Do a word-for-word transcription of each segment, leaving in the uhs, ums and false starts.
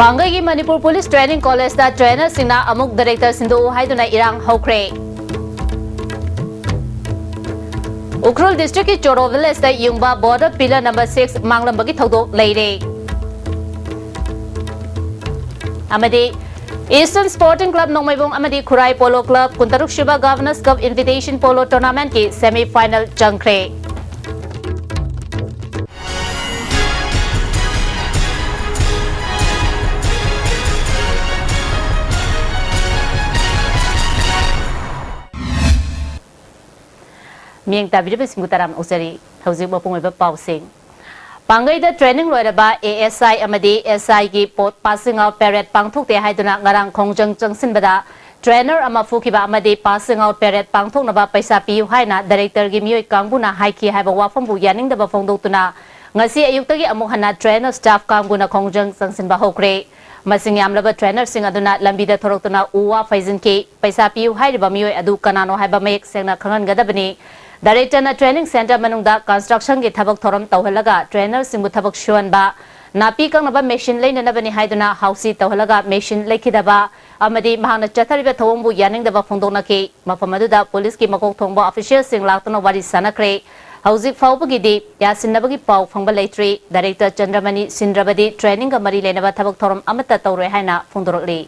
ꯄꯥꯡꯒꯩꯒꯤ Manipur police training ꯀꯣꯂꯦꯖꯇ ꯇ꯭ꯔꯦꯅꯔꯁꯤꯡꯅ ꯑꯃꯨꯛ director ꯁꯤꯟꯗꯣꯛꯎ ꯍꯥꯏꯗꯨꯅ ꯏꯔꯥꯡ ꯍꯧꯈ꯭ꯔꯦ꯫ ꯎꯈ꯭ꯔꯨꯜ ꯗꯤꯁꯇ꯭ꯔꯤꯛꯀꯤ ꯆꯣꯔꯣ ꯚꯤꯂꯦꯖꯇ ꯌꯨꯡꯕ ꯕꯣꯔꯗꯔ ꯄꯤꯂꯔ ꯅꯝꯕꯔ ꯁꯤꯛꯁ ꯃꯥꯡꯂꯝꯕꯒꯤ ꯊꯧꯗꯣꯛ ꯂꯩꯔꯦ꯫ ꯑꯃꯗꯤ ꯏꯁꯇꯔꯟ ꯁ꯭ꯄꯣꯔꯇꯤꯡ ꯀ꯭ꯂꯕ ꯅꯣꯡꯃꯩꯕꯨꯡ ꯑꯃꯗꯤ ꯈꯨꯔꯥꯏ ꯄꯣꯂꯣ ꯀ꯭ꯂꯕ ꯀꯨꯟꯇꯔꯨꯛ ꯁꯨꯕ ꯒꯚꯔꯅꯔꯁ ꯀꯞ ꯏꯟꯚꯤꯇꯦꯁꯟ ꯄꯣꯂꯣ ꯇꯣꯔꯅꯥꯃꯦꯟꯠꯀꯤ ꯁꯦꯃꯤ ꯐꯥꯏꯅꯦꯜ ꯆꯪꯈ꯭ꯔꯦ꯫ ꯃꯤꯠꯌꯦꯡ ꯇꯥꯕꯤꯔꯤꯕꯁꯤꯡꯕꯨ ꯇꯔꯥꯝꯅ ꯑꯣꯛꯆꯔꯤ꯫ ꯍꯧꯖꯤꯛ ꯃꯄꯨꯡ ꯑꯣꯏꯕ ꯄꯥꯎꯁꯤꯡ꯫ ꯄꯥꯡꯒꯩꯗ ꯇ꯭ꯔꯦꯅꯤꯡ ꯂꯣꯏꯔꯕ ꯑꯦ ꯑꯦꯁ ꯑꯥꯏ ꯑꯃꯗꯤ ꯑꯦꯁ ꯑꯥꯏꯒꯤ ꯄꯣꯠ ꯄꯥꯁꯤꯡ ꯑꯥꯎꯠ ꯄꯦꯔꯦꯗ ꯄꯥꯡꯊꯣꯛꯇꯦ ꯍꯥꯏꯗꯨꯅ ꯉꯔꯥꯡ ꯈꯣꯡꯖꯪ ꯆꯪꯁꯤꯟꯕꯗ ꯇ꯭ꯔꯦꯅꯔ ꯑꯃ ꯐꯨꯈꯤꯕ ꯑꯃꯗꯤ ꯄꯥꯁꯤꯡ ꯑꯥꯎꯠ ꯄꯦꯔꯦꯗ ꯄꯥꯡꯊꯣꯛꯅꯕ ꯄꯩꯁꯥ ꯄꯤꯌꯨ ꯍꯥꯏꯅ ꯗꯥꯏꯔꯦꯛꯇꯔꯒꯤ ꯃꯤꯑꯣꯏ ꯀꯥꯡꯕꯨꯅ ꯍꯥꯏꯈꯤ ꯍꯥꯏꯕ ꯋꯥꯐꯝꯕꯨ ꯌꯥꯅꯤꯡꯗꯕ ꯐꯣꯡꯗꯣꯛꯇꯨꯅ ꯉꯁꯤ ꯑꯌꯨꯛꯇꯒꯤ ꯑꯃꯨꯛ ꯍꯟꯅ ꯇ꯭ꯔꯦꯅꯔ ꯁ꯭ꯇꯥꯐ ꯀꯥꯡꯕꯨꯅ ꯈꯣꯡꯖꯪ ꯆꯪꯁꯤꯟꯕ ꯍꯧꯈ꯭ꯔꯦ꯫ ꯃꯁꯤꯡ ꯌꯥꯝꯂꯕ ꯇ꯭ꯔꯦꯅꯔꯁꯤꯡ ꯑꯗꯨꯅ ꯂꯝꯕꯤꯗ ꯊꯣꯔꯛꯇꯨꯅ ꯎ ꯋꯥ ꯐꯩꯖꯤꯟꯈꯤ꯫ ꯄꯩꯁꯥ ꯄꯤꯌꯨ ꯍꯥꯏꯔꯤꯕ ꯃꯤꯑꯣꯏ ꯑꯗꯨ ꯀꯅꯥꯅꯣ ꯍꯥꯏꯕ ꯃꯌꯦꯛ ꯁꯦꯡꯅ ꯈꯪꯍꯟꯒꯗꯕꯅꯤ꯫ ꯗꯥꯏꯔꯦꯛꯇꯔꯅ ꯇ꯭ꯔꯦꯅꯤꯡ ꯁꯦꯟꯇꯔ ꯃꯅꯨꯡꯗ ꯀꯟꯁꯇ꯭ꯔꯛꯁꯟꯒꯤ ꯊꯕꯛ ꯊꯧꯔꯝ ꯇꯧꯍꯜꯂꯒ ꯇ꯭ꯔꯦꯅꯔꯁꯤꯡꯕꯨ ꯊꯕꯛ ꯁꯨꯍꯟꯕ, ꯅꯥꯄꯤ ꯀꯛꯅꯕ ꯃꯦꯁꯤꯟ ꯂꯩꯅꯅꯕꯅꯤ ꯍꯥꯏꯗꯨꯅ ꯍꯥꯎꯁꯤ ꯇꯧꯍꯜꯂꯒ ꯃꯦꯁꯤꯟ ꯂꯩꯈꯤꯗꯕ ꯑꯃꯗꯤ ꯃꯍꯥꯛꯅ ꯆꯠꯊꯔꯤꯕ ꯊꯧꯑꯣꯡꯕꯨ ꯌꯥꯅꯤꯡꯗꯕ ꯐꯣꯡꯗꯣꯛꯅꯈꯤ꯫ ꯃꯐꯝ ꯑꯗꯨꯗ ꯄꯨꯂꯤꯁꯀꯤ ꯃꯀꯣꯛ ꯊꯣꯡꯕ ꯑꯣꯐꯤꯁꯤꯌꯦꯜꯁꯤꯡ ꯂꯥꯛꯇꯨꯅ ꯋꯥꯔꯤ ꯁꯥꯟꯅꯈ꯭ꯔꯦ꯫ ꯍꯧꯖꯤꯛ ꯐꯥꯎꯕꯒꯤꯗꯤ ꯌꯥꯁꯤꯟꯅꯕꯒꯤ ꯄꯥꯎ ꯐꯪꯕ ꯂꯩꯇ꯭ꯔꯤ꯫ ꯗꯥꯏꯔꯦꯛꯇꯔ ꯆꯟꯗ꯭ꯔꯃꯅꯤ ꯁꯤꯟꯗ꯭ꯔꯕꯗꯤ ꯇ꯭ꯔꯦꯅꯤꯡꯒ ꯃꯔꯤ ꯂꯩꯅꯕ ꯊꯕꯛ ꯊꯧꯔꯝ ꯑꯃꯠꯇ ꯇꯧꯔꯣꯏ ꯍꯥꯏꯅ ꯐꯣꯡꯗꯣꯔꯛꯂꯤ꯫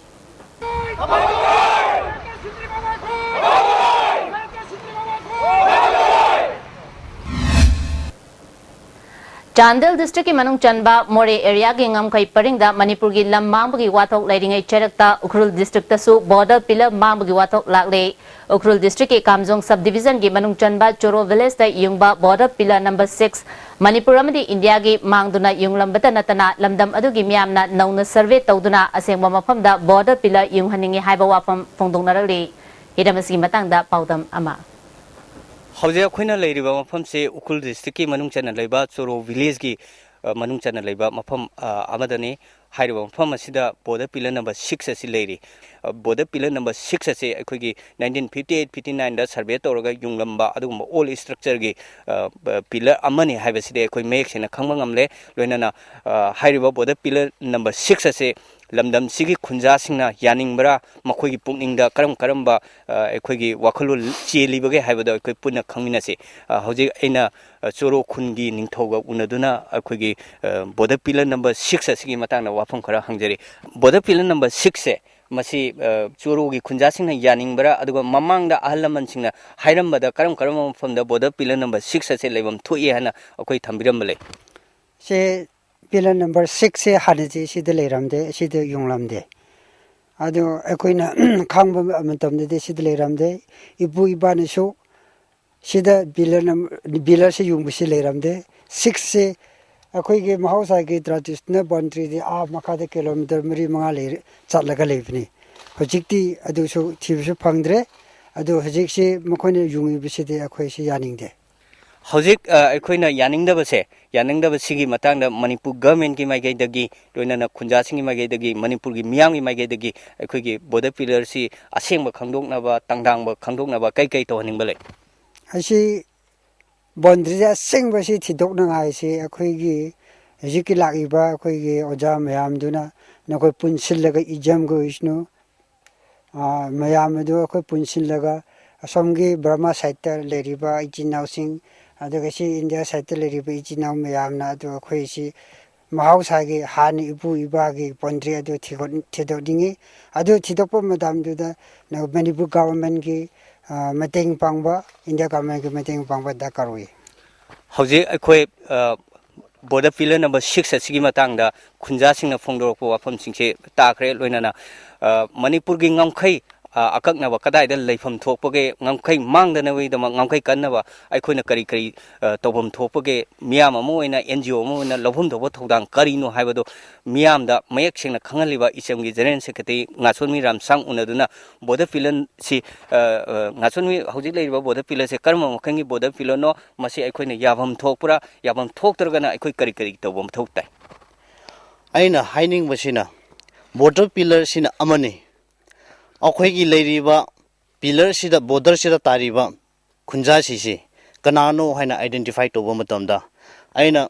ꯆꯥꯟꯗꯦꯜ ꯗꯤꯁꯇ꯭ꯔꯤꯛꯀꯤ ꯃꯅꯨꯡ ꯆꯟꯕ ꯃꯣꯔꯦ ꯑꯦꯔꯤꯌꯥꯒꯤ ꯉꯝꯈꯩ ꯄꯔꯤꯡꯗ ꯃꯅꯤꯄꯨꯔꯒꯤ ꯂꯝ ꯃꯥꯡꯕꯒꯤ ꯋꯥꯊꯣꯛ ꯂꯩꯔꯤꯉꯩ ꯆꯩꯔꯛꯇ ꯎꯈ꯭ꯔꯨꯜ ꯗꯤꯁꯇ꯭ꯔꯤꯛꯇꯁꯨ ꯕꯣꯔꯗꯔ ꯄꯤꯂꯔ ꯃꯥꯡꯕꯒꯤ ꯋꯥꯊꯣꯛ ꯂꯥꯛꯂꯦ꯫ ꯎꯈ꯭ꯔꯨꯜ ꯗꯤꯁꯇ꯭ꯔꯤꯛꯀꯤ ꯀꯥꯝꯖꯣꯡ ꯁꯕ ꯗꯤꯚꯤꯖꯟꯒꯤ ꯃꯅꯨꯡ ꯆꯟꯕ ꯆꯣꯔꯣ ꯚꯤꯂꯦꯖꯇ ꯌꯨꯡꯕ border pillar number six Manipur ꯑꯃꯗꯤ ꯏꯟꯗꯤꯌꯥꯒꯤ ꯃꯥꯡꯗꯨꯅ ꯌꯨꯡꯂꯝꯕꯇ ꯅꯠꯇꯅ ꯂꯝꯗꯝ ꯑꯗꯨꯒꯤ ꯃꯤꯌꯥꯝꯅ ꯅꯧꯅ ꯁꯔꯚꯦ ꯇꯧꯗꯨꯅ ꯑꯁꯦꯡꯕ ꯃꯐꯝꯗ ꯕꯣꯔꯗꯔ ꯄꯤꯂꯔ ꯌꯨꯡꯍꯟꯅꯤꯡꯉꯤ ꯍꯥꯏꯕ ꯋꯥꯐꯝ ꯐꯣꯡꯗꯣꯛꯅꯔꯛꯂꯤ꯫ ꯍꯤꯔꯝ ꯑꯁꯤꯒꯤ ꯃꯇꯥꯡꯗ ꯄꯥꯎꯗꯝ ꯑꯃ꯫ ꯍꯧꯖꯤꯛ ꯑꯩꯈꯣꯏꯅ ꯂꯩꯔꯤꯕ ꯃꯐꯝꯁꯤ ꯎꯈ꯭ꯔꯨꯜ ꯗꯤꯁꯇ꯭ꯔꯤꯛꯀꯤ ꯃꯅꯨꯡ ꯆꯟꯅ ꯂꯩꯕ ꯆꯣꯔꯣ ꯚꯤꯂꯦꯖꯀꯤ, ꯑ, ꯃꯅꯨꯡ ꯆꯟꯅ ꯂꯩꯕ ꯃꯐꯝ, ꯑ, ꯑꯃꯗꯅꯤ꯫ ꯍꯥꯏꯔꯤꯕ ꯃꯐꯝ ꯑꯁꯤꯗ border pillar number six ꯑꯁꯤ ꯂꯩꯔꯤ꯫ ꯑ, border pillar number six ꯑꯁꯤ ꯑꯩꯈꯣꯏꯒꯤ nineteen fifty eight fifty nineꯗ survey ꯇꯧꯔꯒ ꯌꯨꯡꯂꯝꯕ ꯑꯗꯨꯒꯨꯝꯕ old structureꯒꯤ, ꯑ, ꯕ-, pillar ꯑꯃꯅꯤ ꯍꯥꯏꯕꯁꯤꯗꯤ ꯑꯩꯈꯣꯏ ꯃꯌꯦꯛ ꯁꯦꯡꯅ ꯈꯪꯕ ꯉꯝꯂꯦ꯫ ꯂꯣꯏꯅꯅ, ꯑ, ꯍꯥꯏꯔꯤꯕ border pillar number six ꯑꯁꯤ ꯂꯝꯗꯝꯁꯤꯒꯤ ꯈꯨꯟꯖꯥꯁꯤꯡꯅ ꯌꯥꯅꯤꯡꯕ꯭ꯔꯥ, ꯃꯈꯣꯏꯒꯤ ꯄꯨꯛꯅꯤꯡꯗ ꯀꯔꯝ ꯀꯔꯝꯕ, ꯑ, ꯑꯩꯈꯣꯏꯒꯤ ꯋꯥꯈꯜꯂꯣꯟ ꯆꯦꯜꯂꯤꯕꯒꯦ ꯍꯥꯏꯕꯗꯣ ꯑꯩꯈꯣꯏ ꯄꯨꯟꯅ ꯈꯪꯃꯤꯟꯅꯁꯤ꯫ ꯑ, ꯍꯧꯖꯤꯛ ꯑꯩꯅ, ꯑ, ꯆꯣꯔꯣ ꯈꯨꯟꯒꯤ ꯅꯤꯡꯊꯧꯒ ꯎꯅꯗꯨꯅ ꯑꯩꯈꯣꯏꯒꯤ, ꯑ, border pillar number six ꯑꯁꯤꯒꯤ ꯃꯇꯥꯡꯗ ꯋꯥꯐꯝ ꯈꯔ ꯍꯪꯖꯔꯤ꯫ Border pillar number sixꯁꯦ ꯃꯁꯤ, ꯑ, ꯆꯣꯔꯣꯒꯤ ꯈꯨꯟꯖꯥꯁꯤꯡꯅ ꯌꯥꯅꯤꯡꯕ꯭ꯔꯥ, ꯑꯗꯨꯒ ꯃꯃꯥꯡꯗ ꯑꯍꯜ ꯂꯃꯟꯁꯤꯡꯅ ꯍꯥꯏꯔꯝꯕꯗ ꯀꯔꯝ ꯀꯔꯝꯕ ꯃꯐꯝꯗ border pillar number six ꯑꯁꯦ ꯂꯩꯐꯝ ꯊꯣꯛꯏ ꯍꯥꯏꯅ ꯑꯩꯈꯣꯏ ꯊꯝꯕꯤꯔꯝꯕ ꯂꯩ? ꯁꯦ, pillar number sixꯁꯦ ꯍꯥꯟꯅꯗꯤ ꯁꯤꯗ ꯂꯩꯔꯝꯗꯦ, ꯁꯤꯗ ꯌꯨꯡꯂꯝꯗꯦ꯫ ꯑꯗꯣ ꯑꯩꯈꯣꯏꯅ ꯈꯪꯕ ꯃꯇꯝꯗꯗꯤ ꯁꯤꯗ ꯂꯩꯔꯝꯗꯦ꯫ ꯏꯄꯨ ꯏꯄꯥꯅꯁꯨ ꯁꯤꯗ pillar ꯅꯝ-, pillarꯁꯦ ꯌꯨꯡꯕꯁꯤ ꯂꯩꯔꯝꯗꯦ꯫ Sixꯁꯦ ꯑꯩꯈꯣꯏꯒꯤ ꯃꯍꯧꯁꯥꯒꯤ traditional boundaryꯗꯤ ꯑꯥ ꯃꯈꯥꯗ kilometre ꯃꯔꯤ ꯃꯉꯥ ꯂꯩꯔꯦ, ꯆꯠꯂꯒ ꯂꯩꯕꯅꯤ꯫ ꯍꯧꯖꯤꯛꯇꯤ ꯑꯗꯨꯁꯨ ꯊꯤꯕꯁꯨ ꯐꯪꯗ꯭ꯔꯦ꯫ ꯑꯗꯨ ꯍꯧꯖꯤꯛꯁꯤ ꯃꯈꯣꯏꯅ ꯌꯨꯡꯉꯤꯕꯁꯤꯗꯤ ꯑꯩꯈꯣꯏꯁꯤ ꯌꯥꯅꯤꯡꯗꯦ꯫ ꯍꯧꯖꯤꯛ, ꯑ, ꯑꯩꯈꯣꯏꯅ ꯌꯥꯅꯤꯡꯗꯕꯁꯦ, ꯌꯥꯅꯤꯡꯗꯕꯁꯤꯒꯤ ꯃꯇꯥꯡꯗ ꯃꯅꯤꯄꯨꯔ governmentꯀꯤ ꯃꯥꯏꯀꯩꯗꯒꯤ, ꯂꯣꯏꯅꯅ ꯈꯨꯟꯖꯥꯁꯤꯡꯒꯤ ꯃꯥꯏꯀꯩꯗꯒꯤ, ꯃꯅꯤꯄꯨꯔꯒꯤ ꯃꯤꯌꯥꯝꯒꯤ ꯃꯥꯏꯀꯩꯗꯒꯤ ꯑꯩꯈꯣꯏꯒꯤ border pillarꯁꯤ ꯑꯁꯦꯡꯕ ꯈꯪꯗꯣꯛꯅꯕ, ꯇꯥꯡꯗꯥꯡꯕ ꯈꯪꯗꯣꯛꯅꯕ ꯀꯩ ꯀꯩ ꯇꯧꯍꯟꯅꯤꯡꯕ ꯂꯩ? ꯑꯁꯤ boundaryꯁꯦ ꯑꯁꯦꯡꯕꯁꯤ ꯊꯤꯗꯣꯛꯅꯉꯥꯏꯁꯤ ꯑꯩꯈꯣꯏꯒꯤ ꯍꯧꯖꯤꯛꯀꯤ ꯂꯥꯛꯂꯤꯕ ꯑꯩꯈꯣꯏꯒꯤ ꯑꯣꯖꯥ ꯃꯌꯥꯝꯗꯨꯅ ꯅꯈꯣꯏ ꯄꯨꯟꯁꯤꯜꯂꯒ ꯏꯖꯝꯒ ꯑꯣꯏꯁꯅꯨ, ꯑꯥ, ꯃꯌꯥꯝ ꯑꯗꯨ ꯑꯩꯈꯣꯏ ꯄꯨꯟꯁꯤꯜꯂꯒ ꯑꯁꯣꯝꯒꯤ ꯕꯔꯃꯥ sideꯇ ꯂꯩꯔꯤꯕ ꯏꯆꯤꯟ ꯏꯅꯥꯎꯁꯤꯡ, ꯑꯗꯨꯒ ꯁꯤ ꯏꯟꯗꯤꯌꯥ sideꯇ ꯂꯩꯔꯤꯕ ꯏꯆꯤꯟ ꯏꯅꯥꯎ ꯃꯌꯥꯝꯅ ꯑꯗꯨ ꯑꯩꯈꯣꯏꯁꯤ ꯃꯍꯧꯁꯥꯒꯤ ꯍꯥꯟꯅ ꯏꯄꯨ ꯏꯄꯥꯒꯤ boundary ꯑꯗꯨ ꯊꯤꯒꯠ-, ꯊꯤꯗꯣꯛꯅꯤꯡꯉꯤ꯫ ꯑꯗꯨ ꯊꯤꯗꯣꯛꯄ ꯃꯇꯝꯗꯨꯗ ꯅ-, ꯃꯅꯤꯄꯨꯔ governmentꯀꯤ, ꯑ, ꯃꯇꯦꯡ ꯄꯥꯡꯕ, ꯏꯟꯗꯤꯌꯥ governmentꯀꯤ ꯃꯇꯦꯡ ꯄꯥꯡꯕ ꯗꯔꯀꯥꯔ ꯑꯣꯏ꯫ ꯍꯧꯖꯤꯛ ꯑꯩꯈꯣꯏ, ꯑ, border pillar number six ꯑꯁꯤꯒꯤ ꯃꯇꯥꯡꯗ ꯈꯨꯟꯖꯥꯁꯤꯡꯅ ꯐꯣꯡꯗꯣꯔꯛꯄ ꯋꯥꯐꯝꯁꯤꯡꯁꯦ ꯇꯥꯈ꯭ꯔꯦ꯫ ꯂꯣꯏꯅꯅ, ꯑ, ꯃꯅꯤꯄꯨꯔꯒꯤ ꯉꯝꯈꯩ, ꯑ, ꯑꯀꯛꯅꯕ ꯀꯗꯥꯏꯗ ꯂꯩꯐꯝ ꯊꯣꯛꯄꯒꯦ, ꯉꯝꯈꯩ ꯃꯥꯡꯗꯅꯕꯒꯤꯗꯃꯛ, ꯉꯝꯈꯩ ꯀꯟꯅꯕ ꯑꯩꯈꯣꯏꯅ ꯀꯔꯤ ꯀꯔꯤ, ꯑ, ꯇꯧꯐꯝ ꯊꯣꯛꯄꯒꯦ, ꯃꯤꯌꯥꯝ ꯑꯃ ꯑꯣꯏꯅ, NGO ꯑꯃ ꯑꯣꯏꯅ ꯂꯧꯐꯝ ꯊꯣꯛꯄ ꯊꯧꯗꯥꯡ ꯀꯔꯤꯅꯣ ꯍꯥꯏꯕꯗꯨ ꯃꯤꯌꯥꯝꯗ ꯃꯌꯦꯛ ꯁꯦꯡꯅ ꯈꯪꯍꯜꯂꯤꯕ ꯏꯆꯝꯒꯤ General Secretary ꯉꯥꯁꯣꯟꯃꯤ ꯔꯥꯝꯁꯥꯡ ꯎꯅꯗꯨꯅ border pillarꯁꯤ, ꯑ, ꯑ, ꯉꯥꯁꯣꯟꯃꯤ ꯍꯧꯖꯤꯛ ꯂꯩꯔꯤꯕ border pillarꯁꯦ ꯀꯔꯝꯕ ꯃꯈꯜꯒꯤ border pillarꯅꯣ, ꯃꯁꯤ ꯑꯩꯈꯣꯏꯅ ꯌꯥꯐꯝ ꯊꯣꯛꯄ꯭ꯔꯥ, ꯌꯥꯐꯝ ꯊꯣꯛꯇ꯭ꯔꯒꯅ ꯑꯩꯈꯣꯏ ꯀꯔꯤ ꯀꯔꯤ ꯇꯧꯕ ꯃꯊꯧ ꯇꯥꯏ? ꯑꯩꯅ ꯍꯥꯏꯅꯤꯡꯕꯁꯤꯅ, ꯕꯣꯔꯗꯔ ꯄꯤꯂꯔꯁꯤꯅ ꯑꯃꯅꯤ꯫ ꯑꯩꯈꯣꯏꯒꯤ ꯂꯩꯔꯤꯕ ꯄꯤꯂꯔꯁꯤꯗ, ꯕꯣꯔꯗꯔꯁꯤꯗ ꯇꯥꯔꯤꯕ ꯈꯨꯟꯖꯥꯁꯤꯁꯤ ꯀꯅꯥꯅꯣ ꯍꯥꯏꯅ ꯑꯥꯏꯗꯦꯟꯇꯤꯐꯥꯏ ꯇꯧꯕ ꯃꯇꯝꯗ, ꯑꯩꯅ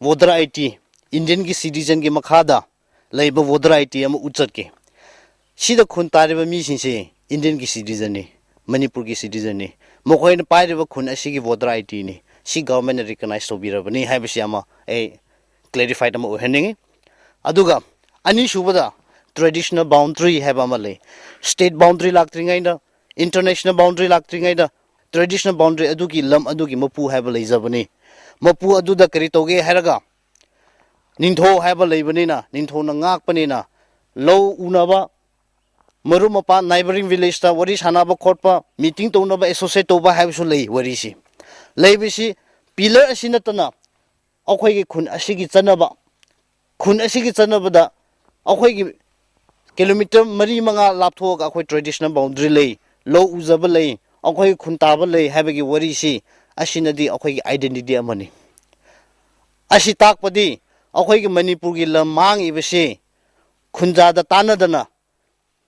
ꯚꯣꯇꯔ ꯑꯥꯏ ꯗꯤ, ꯏꯟꯗꯤꯌꯟꯒꯤ ꯁꯤꯇꯤꯖꯟꯒꯤ ꯃꯈꯥꯗ ꯂꯩꯕ ꯚꯣꯇꯔ ꯑꯥꯏ ꯗꯤ ꯑꯃ ꯎꯠꯆꯠꯀꯦ꯫ ꯁꯤꯗ ꯈꯨꯟ ꯇꯥꯔꯤꯕ ꯃꯤꯁꯤꯡꯁꯤ ꯏꯟꯗꯤꯌꯟꯒꯤ ꯁꯤꯇꯤꯖꯟꯅꯤ, ꯃꯅꯤꯄꯨꯔꯒꯤ ꯁꯤꯇꯤꯖꯟꯅꯤ꯫ ꯃꯈꯣꯏꯅ ꯄꯥꯏꯔꯤꯕ ꯈꯨꯟ ꯑꯁꯤꯒꯤ ꯚꯣꯇꯔ ꯑꯥꯏ ꯗꯤꯅꯤ꯫ ꯁꯤ ꯒꯚꯔꯟꯃꯦꯟꯅ ꯔꯤꯀꯒꯅꯥꯏꯖ ꯇꯧꯕꯤꯔꯕꯅꯤ ꯍꯥꯏꯕꯁꯤ ꯑꯃ ꯑꯩ ꯀ꯭ꯂꯦꯔꯤꯐꯥꯏꯠ ꯑꯃ ꯑꯣꯏꯍꯟꯅꯤꯡꯉꯤ꯫ ꯑꯗꯨꯒ ꯑꯅꯤꯁꯨꯕꯗ, ꯇ꯭ꯔꯦꯗꯤꯁꯅꯦꯜ ꯕꯥꯎꯟꯗꯔꯤ ꯍꯥꯏꯕ ꯑꯃ ꯂꯩ꯫ ꯁ꯭ꯇꯦꯠ ꯕꯥꯎꯟꯗꯔꯤ ꯂꯥꯛꯇ꯭ꯔꯤꯉꯩꯗ, ꯏꯟꯇꯔꯅꯦꯁꯅꯦꯜ ꯕꯥꯎꯟꯗꯔꯤ ꯂꯥꯛꯇ꯭ꯔꯤꯉꯩꯗ, ꯇ꯭ꯔꯦꯗꯤꯁꯅꯦꯜ ꯕꯥꯎꯟꯗꯔꯤ ꯑꯗꯨꯒꯤ ꯂꯝ ꯑꯗꯨꯒꯤ ꯃꯄꯨ ꯍꯥꯏꯕ ꯂꯩꯖꯕꯅꯤ꯫ ꯃꯄꯨ ꯑꯗꯨꯗ ꯀꯔꯤ ꯇꯧꯒꯦ ꯍꯥꯏꯔꯒ, ꯅꯤꯡꯊꯧ ꯍꯥꯏꯕ ꯂꯩꯕꯅꯤꯅ, ꯅꯤꯡꯊꯧꯅ ꯉꯥꯛꯄꯅꯤꯅ, ꯂꯧ ꯎꯅꯕ, ꯃꯔꯨꯞ ꯃꯄꯥꯡ, ꯅꯥꯏꯕꯔꯤꯡ ꯚꯤꯂꯦꯖꯇ ꯋꯥꯔꯤ ꯁꯥꯟꯅꯕ ꯈꯣꯠꯄ, ꯃꯤꯇꯤꯡ ꯇꯧꯅꯕ, ꯑꯦꯁꯣꯁꯤꯌꯦꯠ ꯇꯧꯕ ꯍꯥꯏꯕꯁꯨ ꯂꯩ꯫ ꯋꯥꯔꯤꯁꯤ ꯂꯩꯕꯁꯤ, ꯄꯤꯂꯔ ꯑꯁꯤ ꯅꯠꯇꯅ ꯑꯩꯈꯣꯏꯒꯤ ꯈꯨꯟ ꯑꯁꯤꯒꯤ ꯆꯠꯅꯕ, ꯈꯨꯟ ꯑꯁꯤꯒꯤ ꯆꯠꯅꯕꯗ ꯑꯩꯈꯣꯏꯒꯤ ꯀꯤꯂꯣꯃꯤꯇꯔ ꯃꯔꯤ ꯃꯉꯥ ꯂꯥꯞꯊꯣꯛꯑꯒ ꯑꯩꯈꯣꯏ ꯇ꯭ꯔꯦꯗꯤꯁꯅꯦꯜ ꯕꯥꯎꯟꯗꯔꯤ ꯂꯩ, ꯂꯧ ꯎꯖꯕ ꯂꯩ, ꯑꯩꯈꯣꯏ ꯈꯨꯟ ꯇꯥꯕ ꯂꯩ ꯍꯥꯏꯕꯒꯤ ꯋꯥꯔꯤꯁꯤ, ꯑꯁꯤꯅꯗꯤ ꯑꯩꯈꯣꯏꯒꯤ ꯑꯥꯏꯗꯦꯟꯇꯤꯇꯤ ꯑꯃꯅꯤ꯫ ꯑꯁꯤ ꯇꯥꯛꯄꯗꯤ, ꯑꯩꯈꯣꯏꯒꯤ ꯃꯅꯤꯄꯨꯔꯒꯤ ꯂꯝ ꯃꯥꯡꯉꯤꯕꯁꯤ ꯈꯨꯟꯖꯥꯗ ꯇꯥꯟꯅꯗꯅ,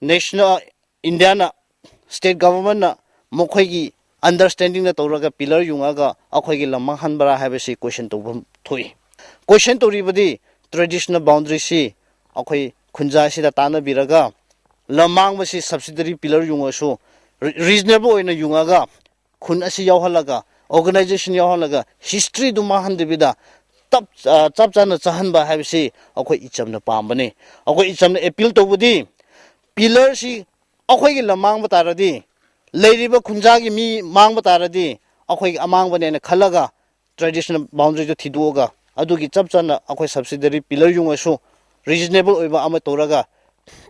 ꯅꯦꯁꯅꯦꯜ, ꯏꯟꯗꯤꯌꯥꯅ, ꯁ꯭ꯇꯦꯠ ꯒꯚꯔꯟꯃꯦꯟꯅ ꯃꯈꯣꯏꯒꯤ ꯑꯟꯗꯔꯁ꯭ꯇꯦꯟꯗꯤꯡꯗ ꯇꯧꯔꯒ ꯄꯤꯂꯔ ꯌꯨꯡꯉꯒ ꯑꯩꯈꯣꯏꯒꯤ ꯂꯝ ꯃꯥꯡꯍꯟꯕ꯭ꯔꯥ ꯍꯥꯏꯕꯁꯤ ꯀꯣꯏꯁꯟ ꯇꯧꯐꯝ ꯊꯣꯛꯏ꯫ ꯀꯣꯏꯁꯟ ꯇꯧꯔꯤꯕꯗꯤ ꯇ꯭ꯔꯦꯗꯤꯁꯅꯦꯜ ꯕꯥꯎꯟꯗꯔꯤꯁꯤ ꯑꯩꯈꯣꯏ ꯈꯨꯟꯖꯥ ꯑꯁꯤꯗ ꯇꯥꯟꯅꯕꯤꯔꯒ, ꯂꯝ ꯃꯥꯡꯕꯁꯤ ꯁꯕꯁꯤꯗꯔꯤ ꯄꯤꯂꯔ ꯌꯨꯡꯉꯁꯨ, ꯔꯤ-, ꯔꯤꯖꯅꯦꯕꯜ ꯑꯣꯏꯅ ꯌꯨꯡꯉꯒ, ꯈꯨꯟ ꯑꯁꯤ ꯌꯥꯎꯍꯜꯂꯒ, ꯑꯣꯔꯒꯅꯥꯏꯖꯦꯁꯟ ꯌꯥꯎꯍꯜꯂꯒ, ꯍꯤꯁꯇ꯭ꯔꯤꯗꯨ ꯃꯥꯡꯍꯟꯗꯕꯤꯗ ꯇꯞ-, ꯑ, ꯆꯞ ꯆꯥꯅ ꯆꯥꯍꯟꯕ ꯍꯥꯏꯕꯁꯤ ꯑꯩꯈꯣꯏ ꯏꯆꯝꯅ ꯄꯥꯝꯕꯅꯤ꯫ ꯑꯩꯈꯣꯏ ꯏꯆꯝꯅ ꯑꯦꯄꯤꯜ ꯇꯧꯕꯗꯤ, ꯄꯤꯂꯔꯁꯤ ꯑꯩꯈꯣꯏꯒꯤ ꯂꯝ ꯃꯥꯡꯕ ꯇꯥꯔꯗꯤ, ꯂꯩꯔꯤꯕ ꯈꯨꯟꯖꯥꯒꯤ ꯃꯤ ꯃꯥꯡꯕ ꯇꯥꯔꯗꯤ, ꯑꯩꯈꯣꯏꯒꯤ ꯑꯃꯥꯡꯕꯅꯦꯅ ꯈꯜꯂꯒ, ꯇ꯭ꯔꯦꯗꯤꯁꯅꯦꯜ ꯕꯥꯎꯟꯗꯔꯤꯗꯨ ꯊꯤꯗꯣꯛꯑꯒ, ꯑꯗꯨꯒꯤ ꯆꯞ ꯆꯥꯅ ꯑꯩꯈꯣꯏ ꯁꯕꯁꯤꯗꯔꯤ ꯄꯤꯂꯔ ꯌꯨꯡꯉꯁꯨ ꯔꯤꯖꯅꯦꯕꯜ ꯑꯣꯏꯕ ꯑꯃ ꯇꯧꯔꯒ,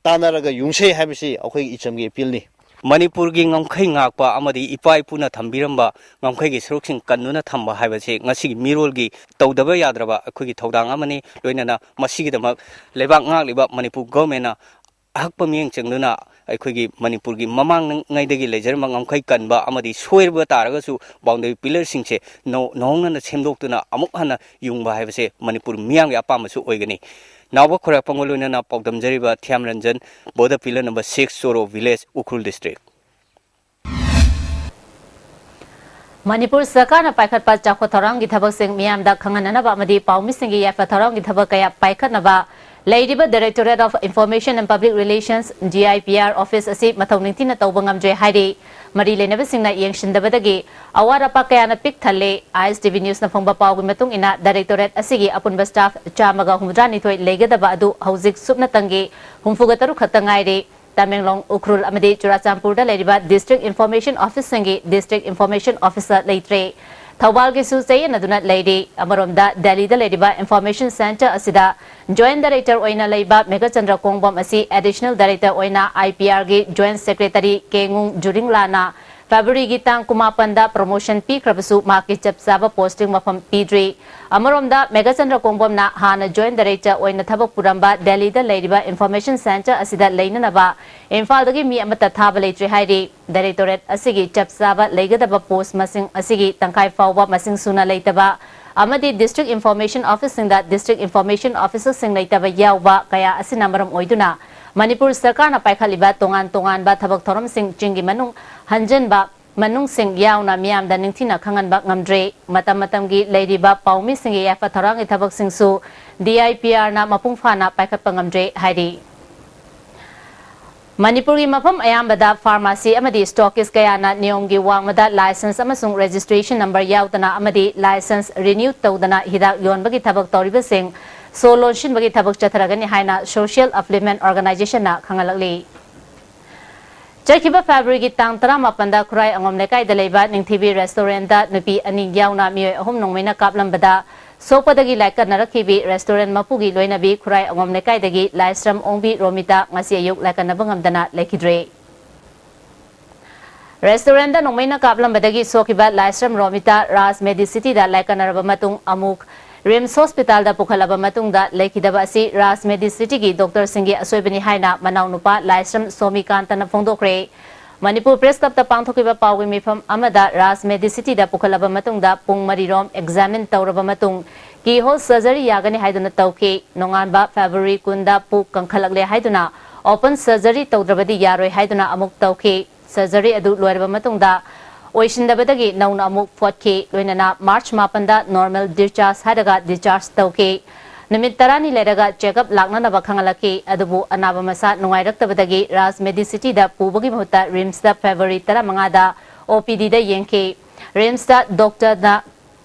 ꯇꯥꯟꯅꯔꯒ ꯌꯨꯡꯁꯦ ꯍꯥꯏꯕꯁꯤ ꯑꯩꯈꯣꯏꯒꯤ ꯏꯆꯝꯒꯤ ꯑꯦꯄꯤꯜꯅꯤ꯫ ꯃꯅꯤꯄꯨꯔꯒꯤ ꯉꯝꯈꯩ ꯉꯥꯛꯄ ꯑꯃꯗꯤ ꯏꯄꯥ ꯏꯄꯨꯅ ꯊꯝꯕꯤꯔꯝꯕ ꯉꯝꯈꯩꯒꯤ ꯁꯔꯨꯛꯁꯤꯡ ꯀꯟꯗꯨꯅ ꯊꯝꯕ ꯍꯥꯏꯕꯁꯤ ꯉꯁꯤꯒꯤ ꯃꯤꯔꯣꯜꯒꯤ ꯇꯧꯗꯕ ꯌꯥꯗ꯭ꯔꯕ ꯑꯩꯈꯣꯏꯒꯤ ꯊꯧꯗꯥꯡ ꯑꯃꯅꯤ꯫ ꯂꯣꯏꯅꯅ ꯃꯁꯤꯒꯤꯗꯃꯛ ꯂꯩꯕꯥꯛ ꯉꯥꯛꯂꯤꯕ ꯃꯅꯤꯄꯨꯔ ꯒꯣꯚꯔꯟꯃꯦꯟꯅ ꯑꯍꯛꯄ ꯃꯤꯠꯌꯦꯡ ꯆꯪꯗꯨꯅ ꯑꯩꯈꯣꯏꯒꯤ ꯃꯅꯤꯄꯨꯔꯒꯤ ꯃꯃꯥꯡꯉꯩꯗꯒꯤ ꯂꯩꯖꯔꯝꯕ ꯉꯝꯈꯩ ꯀꯟꯕ ꯑꯃꯗꯤ ꯁꯣꯏꯔꯕ ꯇꯥꯔꯒꯁꯨ ꯕꯥꯎꯟꯗꯔꯤ ꯄꯤꯂꯔꯁꯤꯡꯁꯦ ꯅꯧ-, ꯅꯧꯍꯧꯅꯅ ꯁꯦꯝꯗꯣꯛꯇꯨꯅ ꯑꯃꯨꯛ ꯍꯟꯅ ꯌꯨꯡꯕ ꯍꯥꯏꯕꯁꯦ ꯃꯅꯤꯄꯨꯔ ꯃꯤꯌꯥꯝꯒꯤ ꯑꯄꯥꯝꯕꯁꯨ ꯑꯣꯏꯒꯅꯤ꯫ ꯅꯥꯎꯕ ꯈꯣꯏꯔꯥꯛꯄꯝꯒ ꯂꯣꯏꯅꯅ ꯄꯥꯎꯗꯝꯖꯔꯤꯕ Thiyam Ranjan, border pillar number six, Choro village, Ukhrul district. Manipur ꯁꯔꯀꯥꯔꯅ ꯄꯥꯏꯈꯠꯄ ꯆꯥꯎꯈꯠ ꯊꯧꯔꯥꯡꯒꯤ ꯊꯕꯛꯁꯤꯡ ꯃꯤꯌꯥꯝꯗ ꯈꯪꯍꯟꯅꯅꯕ ꯑꯃꯗꯤ ꯄꯥꯎꯃꯤꯁꯤꯡꯒꯤ ꯌꯥꯏꯐ ꯊꯧꯔꯥꯡꯒꯤ ꯊꯕꯛ ꯀꯌꯥ ꯄꯥꯏꯈꯠꯅꯕ ꯂꯩꯔꯤꯕ Directorate of Information and Public Relations, D I P R, office ꯑꯁꯤ ꯃꯊꯧ ꯅꯤꯡꯊꯤꯅ ꯇꯧꯕ ꯉꯝꯗ꯭ꯔꯦ ꯍꯥꯏꯔꯤ꯫ ꯃꯔꯤ ꯂꯩꯅꯕꯁꯤꯡꯅ ꯌꯦꯡꯁꯤꯟꯗꯕꯗꯒꯤ ꯑꯋꯥꯠ ꯑꯄꯥ ꯀꯌꯥꯅ ꯄꯤꯛ ꯊꯜꯂꯦ꯫ I S T V News ꯅ ꯐꯪꯕ ꯄꯥꯎꯒꯤ ꯃꯇꯨꯡ ꯏꯟꯅ, Directorate ꯑꯁꯤꯒꯤ ꯑꯄꯨꯟꯕ staff ꯆꯥꯝꯃꯒ ꯍꯨꯝꯐꯨꯇꯔꯥꯅꯤꯊꯣꯏ ꯂꯩꯒꯗꯕ ꯑꯗꯨ ꯍꯧꯖꯤꯛ ꯁꯨꯞꯅꯇꯪꯒꯤ ꯍꯨꯝꯐꯨꯒ ꯇꯔꯨꯛ ꯈꯛꯇ ꯉꯥꯏꯔꯦ꯫ ꯇꯃꯦꯡꯂꯣꯡ, ꯎꯈ꯭ꯔꯨꯜ ꯑꯃꯗꯤ ꯆꯨꯔꯥꯆꯥꯟꯄꯨꯔꯗ ꯂꯩꯔꯤꯕ district information office ꯁꯤꯡꯒꯤ district information officer ꯂꯩꯇ꯭ꯔꯦ꯫ ꯊꯧꯕꯥꯜꯒꯤꯁꯨ ꯆꯌꯦꯠꯅꯗꯨꯅ ꯂꯩꯔꯤ꯫ ꯑꯃꯔꯣꯝꯗ, ꯗꯦꯜꯂꯤꯗ ꯂꯩꯔꯤꯕ information centre ꯑꯁꯤꯗ Joint Director ꯑꯣꯏꯅ ꯂꯩꯕ ꯃꯦꯘꯆꯟꯗ꯭ꯔ ꯀꯣꯡꯕꯝ ꯑꯁꯤ Additional Director ꯑꯣꯏꯅ I P R ꯒꯤ Joint Secretary ꯀꯦꯉꯨꯡ ꯖꯨꯔꯤꯡꯂꯥꯅ February ꯒꯤ ꯇꯥꯡ ꯀꯨꯟꯃꯥꯄꯟꯗ promotion ꯄꯤꯈ꯭ꯔꯕꯁꯨ ꯃꯍꯥꯛꯀꯤ ꯆꯞ ꯆꯥꯕ posting ꯃꯐꯝ ꯄꯤꯗ꯭ꯔꯤ꯫ ꯑꯃꯔꯣꯝꯗ, ꯃꯦꯘꯆꯟꯗ꯭ꯔ ꯀꯣꯡꯕꯝꯅ ꯍꯥꯟꯅ Joint Director ꯑꯣꯏꯅ ꯊꯕꯛ ꯄꯨꯔꯝꯕ ꯗꯦꯜꯂꯤꯗ ꯂꯩꯔꯤꯕ information centre ꯑꯁꯤꯗ ꯂꯩꯅꯅꯕ ꯏꯝꯐꯥꯜꯗꯒꯤ ꯃꯤ ꯑꯃꯠꯇ ꯊꯥꯕ ꯂꯩꯇ꯭ꯔꯦ ꯍꯥꯏꯔꯤ꯫ Directorate ꯑꯁꯤꯒꯤ ꯆꯞ ꯆꯥꯕ ꯂꯩꯒꯗꯕ post ꯃꯁꯤꯡ ꯑꯁꯤꯒꯤ ꯇꯪꯈꯥꯏ ꯐꯥꯎꯕ ꯃꯁꯤꯡ ꯁꯨꯅ ꯂꯩꯇꯕ ꯑꯃꯗꯤ district information office ꯁꯤꯡꯗ district information officer ꯁꯤꯡ ꯂꯩꯇꯕ ꯌꯥꯎꯕ ꯀꯌꯥ ꯑꯁꯤꯅ ꯃꯔꯝ ꯑꯣꯏꯗꯨꯅ ꯃꯅꯤꯄꯨꯔ ꯁꯔꯀꯥꯔꯅ ꯄꯥꯏꯈꯠꯂꯤꯕ ꯇꯣꯉꯥꯟ ꯇꯣꯉꯥꯟꯕ ꯊꯕꯛ ꯊꯧꯔꯝꯁꯤꯡ ꯆꯤꯡꯒꯤ ꯃꯅꯨꯡ ꯍꯟꯖꯤꯟꯕ ꯃꯅꯨꯡꯁꯤꯡ ꯌꯥꯎꯅ ꯃꯤꯌꯥꯝꯗ ꯅꯤꯡꯊꯤꯅ ꯈꯪꯍꯟꯕ ꯉꯝꯗ꯭ꯔꯦ꯫ ꯃꯇꯝ ꯃꯇꯝꯒꯤ ꯂꯩꯔꯤꯕ ꯄꯥꯎꯃꯤꯁꯤꯡꯒꯤ ꯌꯥꯏꯐ ꯊꯧꯔꯥꯡꯒꯤ ꯊꯕꯛꯁꯤꯡꯁꯨ D I P R ꯅ ꯃꯄꯨꯡ ꯐꯥꯅ ꯄꯥꯏꯈꯠꯄ ꯉꯝꯗ꯭ꯔꯦ ꯍꯥꯏꯔꯤ꯫ ꯃꯅꯤꯄꯨꯔꯒꯤ ꯃꯐꯝ ꯑꯌꯥꯝꯕꯗ pharmacy ꯑꯃꯗꯤ stockist ꯀꯌꯥꯅ ꯅꯤꯌꯣꯝꯒꯤ ꯋꯥꯡꯃꯗ license ꯑꯃꯁꯨꯡ registration number ꯌꯥꯎꯗꯅ ꯑꯃꯗꯤ license renew ꯇꯧꯗꯅ ꯍꯤꯗꯥꯛ ꯌꯣꯟꯕꯒꯤ ꯊꯕꯛ ꯇꯧꯔꯤꯕꯁꯤꯡ ꯁꯣ ꯂꯣꯟꯁꯤꯟꯕꯒꯤ ꯊꯕꯛ ꯆꯠꯊꯔꯒꯅꯤ ꯍꯥꯏꯅ Social Affluent Organisation ꯅ ꯈꯪꯍꯜꯂꯛꯂꯤ꯫ ꯆꯠꯈꯤꯕ February ꯒꯤ ꯇꯥꯡ ꯇꯔꯥꯃꯥꯄꯟꯗ ꯈꯨꯔꯥꯏ ꯑꯉꯣꯝ ꯂꯩꯀꯥꯏꯗ ꯂꯩꯕ ꯅꯤꯡꯊꯤꯕꯤ restaurant ꯗ ꯅꯨꯄꯤ ꯑꯅꯤ ꯌꯥꯎꯅ ꯃꯤꯑꯣꯏ ꯑꯍꯨꯝ ꯅꯣꯡꯃꯩꯅ ꯀꯥꯞꯂꯝꯕꯗ ꯁꯣꯛꯄꯗꯒꯤ ꯂꯥꯏꯀꯠꯅꯔꯛꯈꯤꯕꯤ restaurant ꯃꯄꯨꯒꯤ ꯂꯣꯏꯅꯕꯤ ꯈꯨꯔꯥꯏ ꯑꯉꯣꯝ ꯂꯩꯀꯥꯏꯗꯒꯤ ꯂꯥꯏꯁ꯭ꯔꯝ ꯑꯣꯡꯕꯤ ꯔꯣꯃꯤꯇꯥ ꯉꯁꯤ ꯑꯌꯨꯛ ꯂꯥꯏꯀꯠꯅꯕ ꯉꯝꯗꯅ ꯂꯩꯈꯤꯗ꯭ꯔꯦ꯫ Restaurant ꯗ ꯅꯣꯡꯃꯩꯅ ꯀꯥꯞꯂꯝꯕꯗꯒꯤ ꯁꯣꯛꯈꯤꯕ ꯂꯥꯏꯁ꯭ꯔꯝ ꯔꯣꯃꯤꯇꯥ ꯔꯥꯖ ꯃꯦꯗꯤꯁꯤꯇꯤꯗ ꯂꯥꯏꯀꯠꯅꯔꯕ ꯃꯇꯨꯡ ꯑꯃꯨꯛ RIMS hospital ꯗ ꯄꯨꯈꯠꯂꯕ ꯃꯇꯨꯡꯗ ꯂꯩꯈꯤꯗꯕ ꯑꯁꯤ ꯔꯥꯖ ꯃꯦꯗꯤꯁꯤꯇꯤꯒꯤ doctor ꯁꯤꯡꯒꯤ ꯑꯁꯣꯏꯕꯅꯤ ꯍꯥꯏꯅ ꯃꯅꯥꯎꯅꯨꯄꯥ ꯂꯥꯏꯁ꯭ꯔꯝ ꯁꯣꯃꯤꯀꯥꯟꯇꯅ ꯐꯣꯡꯗꯣꯛꯈ꯭ꯔꯦ꯫ ꯃꯅꯤꯄꯨꯔ Press Club ꯇ ꯄꯥꯡꯊꯣꯛꯈꯤꯕ ꯄꯥꯎꯒꯤ ꯃꯤꯐꯝ ꯑꯃꯗ ꯔꯥꯖ ꯃꯦꯗꯤꯁꯤꯇꯤꯗ ꯄꯨꯈꯠꯂꯕ ꯃꯇꯨꯡꯗ ꯄꯨꯡ ꯃꯔꯤ ꯔꯣꯝ examine ꯇꯧꯔꯕ ꯃꯇꯨꯡ Keyhole surgery ꯌꯥꯒꯅꯤ ꯍꯥꯏꯗꯨꯅ ꯇꯧꯈꯤ꯫ ꯅꯣꯡꯉꯥꯟꯕ February ꯀꯨꯟꯗ ꯄꯨꯛ ꯀꯪꯈꯠꯂꯛꯂꯦ ꯍꯥꯏꯗꯨꯅ open surgery ꯇꯧꯗ꯭ꯔꯕꯗꯤ ꯌꯥꯔꯣꯏ ꯍꯥꯏꯗꯨꯅ ꯑꯃꯨꯛ ꯇꯧꯈꯤ꯫ Surgery ꯑꯗꯨ ꯂꯣꯏꯔꯕ ꯃꯇꯨꯡꯗ ꯑꯣꯏꯁꯤꯟꯗꯕꯗꯒꯤ ꯅꯧꯅ ꯑꯃꯨꯛ ꯐꯣꯠꯈꯤ꯫ ꯂꯣꯏꯅꯅ March ꯃꯥꯄꯟꯗ normal discharge ꯍꯥꯏꯔꯒ discharge ꯇꯧꯈꯤ꯫ ꯅꯨꯃꯤꯠ ꯇꯔꯥꯅꯤ ꯂꯩꯔꯒ check up ꯂꯥꯛꯅꯅꯕ ꯈꯪꯍꯜꯂꯛꯈꯤ꯫ ꯑꯗꯨꯕꯨ ꯑꯅꯥꯕ ꯃꯁꯥ ꯅꯨꯡꯉꯥꯏꯔꯛꯇꯕꯗꯒꯤ ꯔꯥꯖ ꯃꯦꯗꯤꯁꯤꯇꯤꯗ ꯄꯨꯕꯒꯤ ꯃꯍꯨꯠꯇ RIMSꯇ February ꯇꯔꯥꯃꯉꯥꯗ OPDꯗ ꯌꯦꯡꯈꯤ꯫ RIMSꯇ doctorꯅ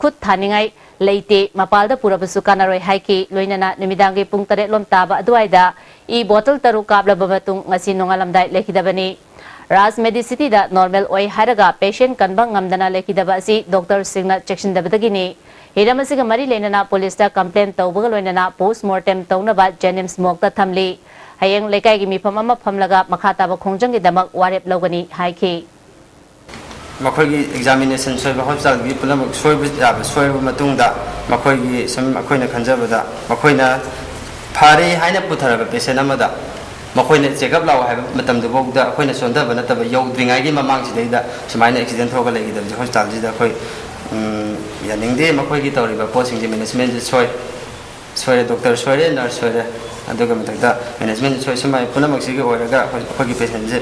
ꯈꯨꯠ ꯊꯥꯅꯤꯡꯉꯥꯏ ꯂꯩꯇꯦ, ꯃꯄꯥꯜꯗ ꯄꯨꯔꯕꯁꯨ ꯀꯥꯟꯅꯔꯣꯏ ꯍꯥꯏꯈꯤ꯫ ꯂꯣꯏꯅꯅ ꯅꯨꯃꯤꯗꯥꯡꯒꯤ ꯄꯨꯡ ꯇꯔꯦꯠ ꯂꯣꯝ ꯇꯥꯕ ꯑꯗꯨꯋꯥꯏꯗ e bottle ꯇꯔꯨꯛ ꯀꯥꯞꯂꯕ ꯃꯇꯨꯡ ꯉꯁꯤ ꯅꯣꯡꯉꯥꯜꯂꯝꯗꯥꯏ ꯂꯩꯈꯤꯗꯕꯅꯤ꯫ ꯔꯥꯖ ꯃꯦꯗꯤꯁꯤꯇꯤꯗ normal ꯑꯣꯏ ꯍꯥꯏꯔꯒ patient ꯀꯟꯕ ꯉꯝꯗꯅ ꯂꯩꯈꯤꯗꯕ ꯑꯁꯤ doctorꯁꯤꯡꯅ ꯆꯦꯛꯁꯤꯟꯗꯕꯗꯒꯤꯅꯤ꯫ ꯍꯤꯔꯝ ꯑꯁꯤꯒ ꯃꯔꯤ ꯂꯩꯅꯅ policeꯇ complain ꯇꯧꯕꯒ ꯂꯣꯏꯅꯅ post mortem ꯇꯧꯅꯕ JNIMS morgueꯗ ꯊꯝꯂꯤ꯫ ꯍꯌꯦꯡ ꯂꯩꯀꯥꯏꯒꯤ ꯃꯤꯐꯝ ꯑꯃ ꯐꯝꯂꯒ ꯃꯈꯥ ꯇꯥꯕ ꯈꯣꯡꯖꯪꯒꯤꯗꯃꯛ ꯋꯥꯔꯦꯞ ꯂꯧꯒꯅꯤ ꯍꯥꯏꯈꯤ꯫ ꯃꯈꯣꯏꯒꯤ examination ꯁꯣꯏꯕ, hospitalꯒꯤ ꯄꯨꯝꯅꯃꯛ ꯁꯣꯏꯕ ꯌꯥꯕ ꯁꯣꯏꯔꯕ ꯃꯇꯨꯡꯗ, ꯃꯈꯣꯏꯒꯤ ꯁꯨꯝ ꯑꯩꯈꯣꯏꯅ ꯈꯟꯖꯕꯗ, ꯃꯈꯣꯏꯅ ꯐꯔꯦ ꯍꯥꯏꯅ ꯄꯨꯊꯔꯕ patient ꯑꯃꯗ ꯃꯈꯣꯏꯅ check up ꯂꯥꯛꯑꯣ ꯍꯥꯏꯕ ꯃꯇꯝꯗꯨꯐꯥꯎꯗ ꯑꯩꯈꯣꯏꯅ ꯆꯣꯟꯊꯕ ꯅꯠꯇꯕ, ꯌꯧꯗ꯭ꯔꯤꯉꯩꯒꯤ ꯃꯃꯥꯡꯁꯤꯗꯩꯗ ꯁꯨꯃꯥꯏꯅ accident ꯊꯣꯛꯑꯒ ꯂꯩꯈꯤꯗꯕꯁꯦ hospitalꯁꯤꯗ ꯑꯩꯈꯣꯏ, ꯎꯝ, ꯌꯥꯅꯤꯡꯗꯦ꯫ ꯃꯈꯣꯏꯒꯤ ꯇꯧꯔꯤꯕ ꯄꯣꯠꯁꯤꯡꯁꯦ managementꯁꯦ ꯁꯣꯏ꯫ ꯁꯣꯏꯔꯦ, doctor ꯁꯣꯏꯔꯦ, nurse ꯁꯣꯏꯔꯦ, ꯑꯗꯨꯒ ꯃꯊꯛꯇ management ꯁꯣꯏ꯫ ꯁꯨꯃꯥꯏ ꯄꯨꯝꯅꯃꯛꯁꯤꯒꯤ ꯑꯣꯏꯔꯒ ꯑꯩꯈꯣꯏ, ꯑꯩꯈꯣꯏꯒꯤ patientꯁꯦ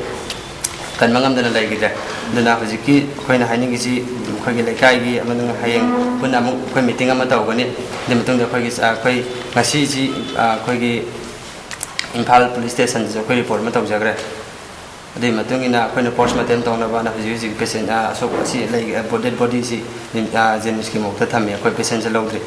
ꯀꯟꯕ ꯉꯝꯗꯅ ꯂꯩꯈꯤꯗ꯭ꯔꯦ꯫ ꯑꯗꯨꯅ ꯍꯧꯖꯤꯛꯀꯤ ꯑꯩꯈꯣꯏꯅ ꯍꯥꯏꯅꯤꯡꯉꯤꯁꯤ, ꯑꯩꯈꯣꯏꯒꯤ ꯂꯩꯀꯥꯏꯒꯤ ꯑꯃꯗꯤ ꯍꯌꯦꯡ ꯄꯨꯟꯅ ꯑꯃꯨꯛ ꯑꯩꯈꯣꯏ meeting ꯑꯃ ꯇꯧꯒꯅꯤ꯫ ꯑꯗꯨꯒꯤ ꯃꯇꯨꯡꯗ ꯑꯩꯈꯣꯏꯒꯤ, ꯑꯩꯈꯣꯏ ꯉꯁꯤꯁꯤ, ꯑꯩꯈꯣꯏꯒꯤ ꯏꯝꯐꯥꯜ police stationꯗꯁꯨ ꯑꯩꯈꯣꯏ report ꯑꯃ ꯇꯧꯖꯈ꯭ꯔꯦ꯫ ꯑꯗꯨꯒꯤ ꯃꯇꯨꯡ ꯏꯟꯅ ꯑꯩꯈꯣꯏꯅ post mortem ꯇꯧꯅꯕꯅ ꯍꯧꯖꯤꯛ ꯍꯧꯖꯤꯛ patient, ꯑꯁꯣꯛ ꯑꯁꯤ ꯂꯩ, dead bodyꯁꯤ JNIMSꯀꯤ morgueꯇ ꯊꯝꯃꯤ꯫ ꯑꯩꯈꯣꯏ patientꯁꯦ ꯂꯧꯗ꯭ꯔꯤ꯫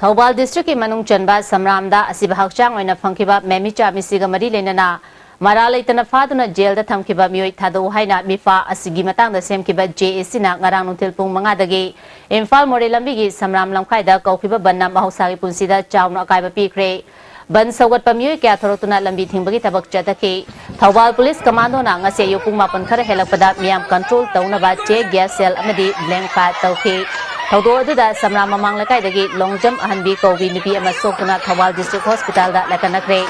ꯊꯧꯕꯥꯜ districtꯀꯤ ꯃꯅꯨꯡ ꯆꯟꯕ ꯁꯝꯔꯥꯝꯗ ꯑꯁꯤꯕ ꯍꯛꯆꯥꯡ ꯑꯣꯏꯅ ꯐꯪꯈꯤꯕ ꯃꯦꯃꯤꯆꯥ ꯃꯤꯁꯤꯒ ꯃꯔꯤ ꯂꯩꯅꯅ ꯃꯔꯥꯜ ꯂꯩꯇꯅ ꯐꯥꯗꯨꯅ jailꯗ ꯊꯝꯈꯤꯕ ꯃꯤꯑꯣꯏ ꯊꯥꯗꯣꯛꯎ ꯍꯥꯏꯅ ꯃꯤꯐꯥ ꯑꯁꯤꯒꯤ ꯃꯇꯥꯡꯗ ꯁꯦꯝꯈꯤꯕ JACꯅ ꯉꯔꯥꯡ ꯅꯨꯡꯊꯤꯜ ꯄꯨꯡ ꯃꯉꯥꯗꯒꯤ ꯏꯝꯐꯥꯜ ꯃꯣꯔꯦ ꯂꯝꯕꯤꯒꯤ ꯁꯝꯔꯥꯝ ꯂꯝꯈꯥꯏꯗ ꯀꯧꯈꯤꯕ ꯕꯟꯅ ꯃꯍꯧꯁꯥꯒꯤ ꯄꯨꯟꯁꯤꯗ ꯆꯥꯎꯅ ꯑꯀꯥꯏꯕ ꯄꯤꯈ꯭ꯔꯦ꯫ ꯕꯟ ꯁꯧꯒꯠꯄ ꯃꯤꯑꯣꯏ ꯀꯌꯥ ꯊꯣꯔꯛꯇꯨꯅ ꯂꯝꯕꯤ ꯊꯤꯡꯕꯒꯤ ꯊꯕꯛ ꯆꯠꯊꯈꯤ꯫ ꯊꯧꯕꯥꯜ police commandoꯅ ꯉꯁꯤ ꯑꯌꯨꯛ ꯄꯨꯡ ꯃꯥꯄꯟ ꯈꯔ ꯍꯦꯜꯂꯛꯄꯗ ꯃꯤꯌꯥꯝ control ꯇꯧꯅꯕ tear gas shell ꯑꯃꯗꯤ blank fire ꯇꯧꯈꯤ꯫ ꯊꯧꯗꯣꯛ ꯑꯗꯨꯗ ꯁꯝꯔꯥꯝ ꯃꯃꯥꯡ ꯂꯩꯀꯥꯏꯗꯒꯤ ꯂꯣꯡꯖꯝ ꯑꯍꯟꯕꯤ ꯀꯧꯕꯤ ꯅꯨꯄꯤ ꯑꯃ ꯁꯣꯛꯇꯨꯅ ꯊꯧꯕꯥꯜ district hospitalꯗ ꯂꯥꯏꯀꯠꯅꯈ꯭ꯔꯦ꯫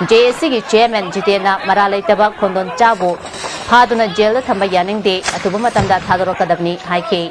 JACꯒꯤ chairman ꯖꯤꯇꯦꯟꯅ ꯃꯔꯥꯜ ꯂꯩꯇꯕ ꯈꯣꯟꯗꯣꯟ ꯆꯥꯕꯨ ꯐꯥꯗꯨꯅ jailꯗ ꯊꯝꯕ ꯌꯥꯅꯤꯡꯗꯦ, ꯑꯊꯨꯕ ꯃꯇꯝꯗ ꯊꯥꯗꯣꯔꯛꯀꯗꯕꯅꯤ ꯍꯥꯏꯈꯤ꯫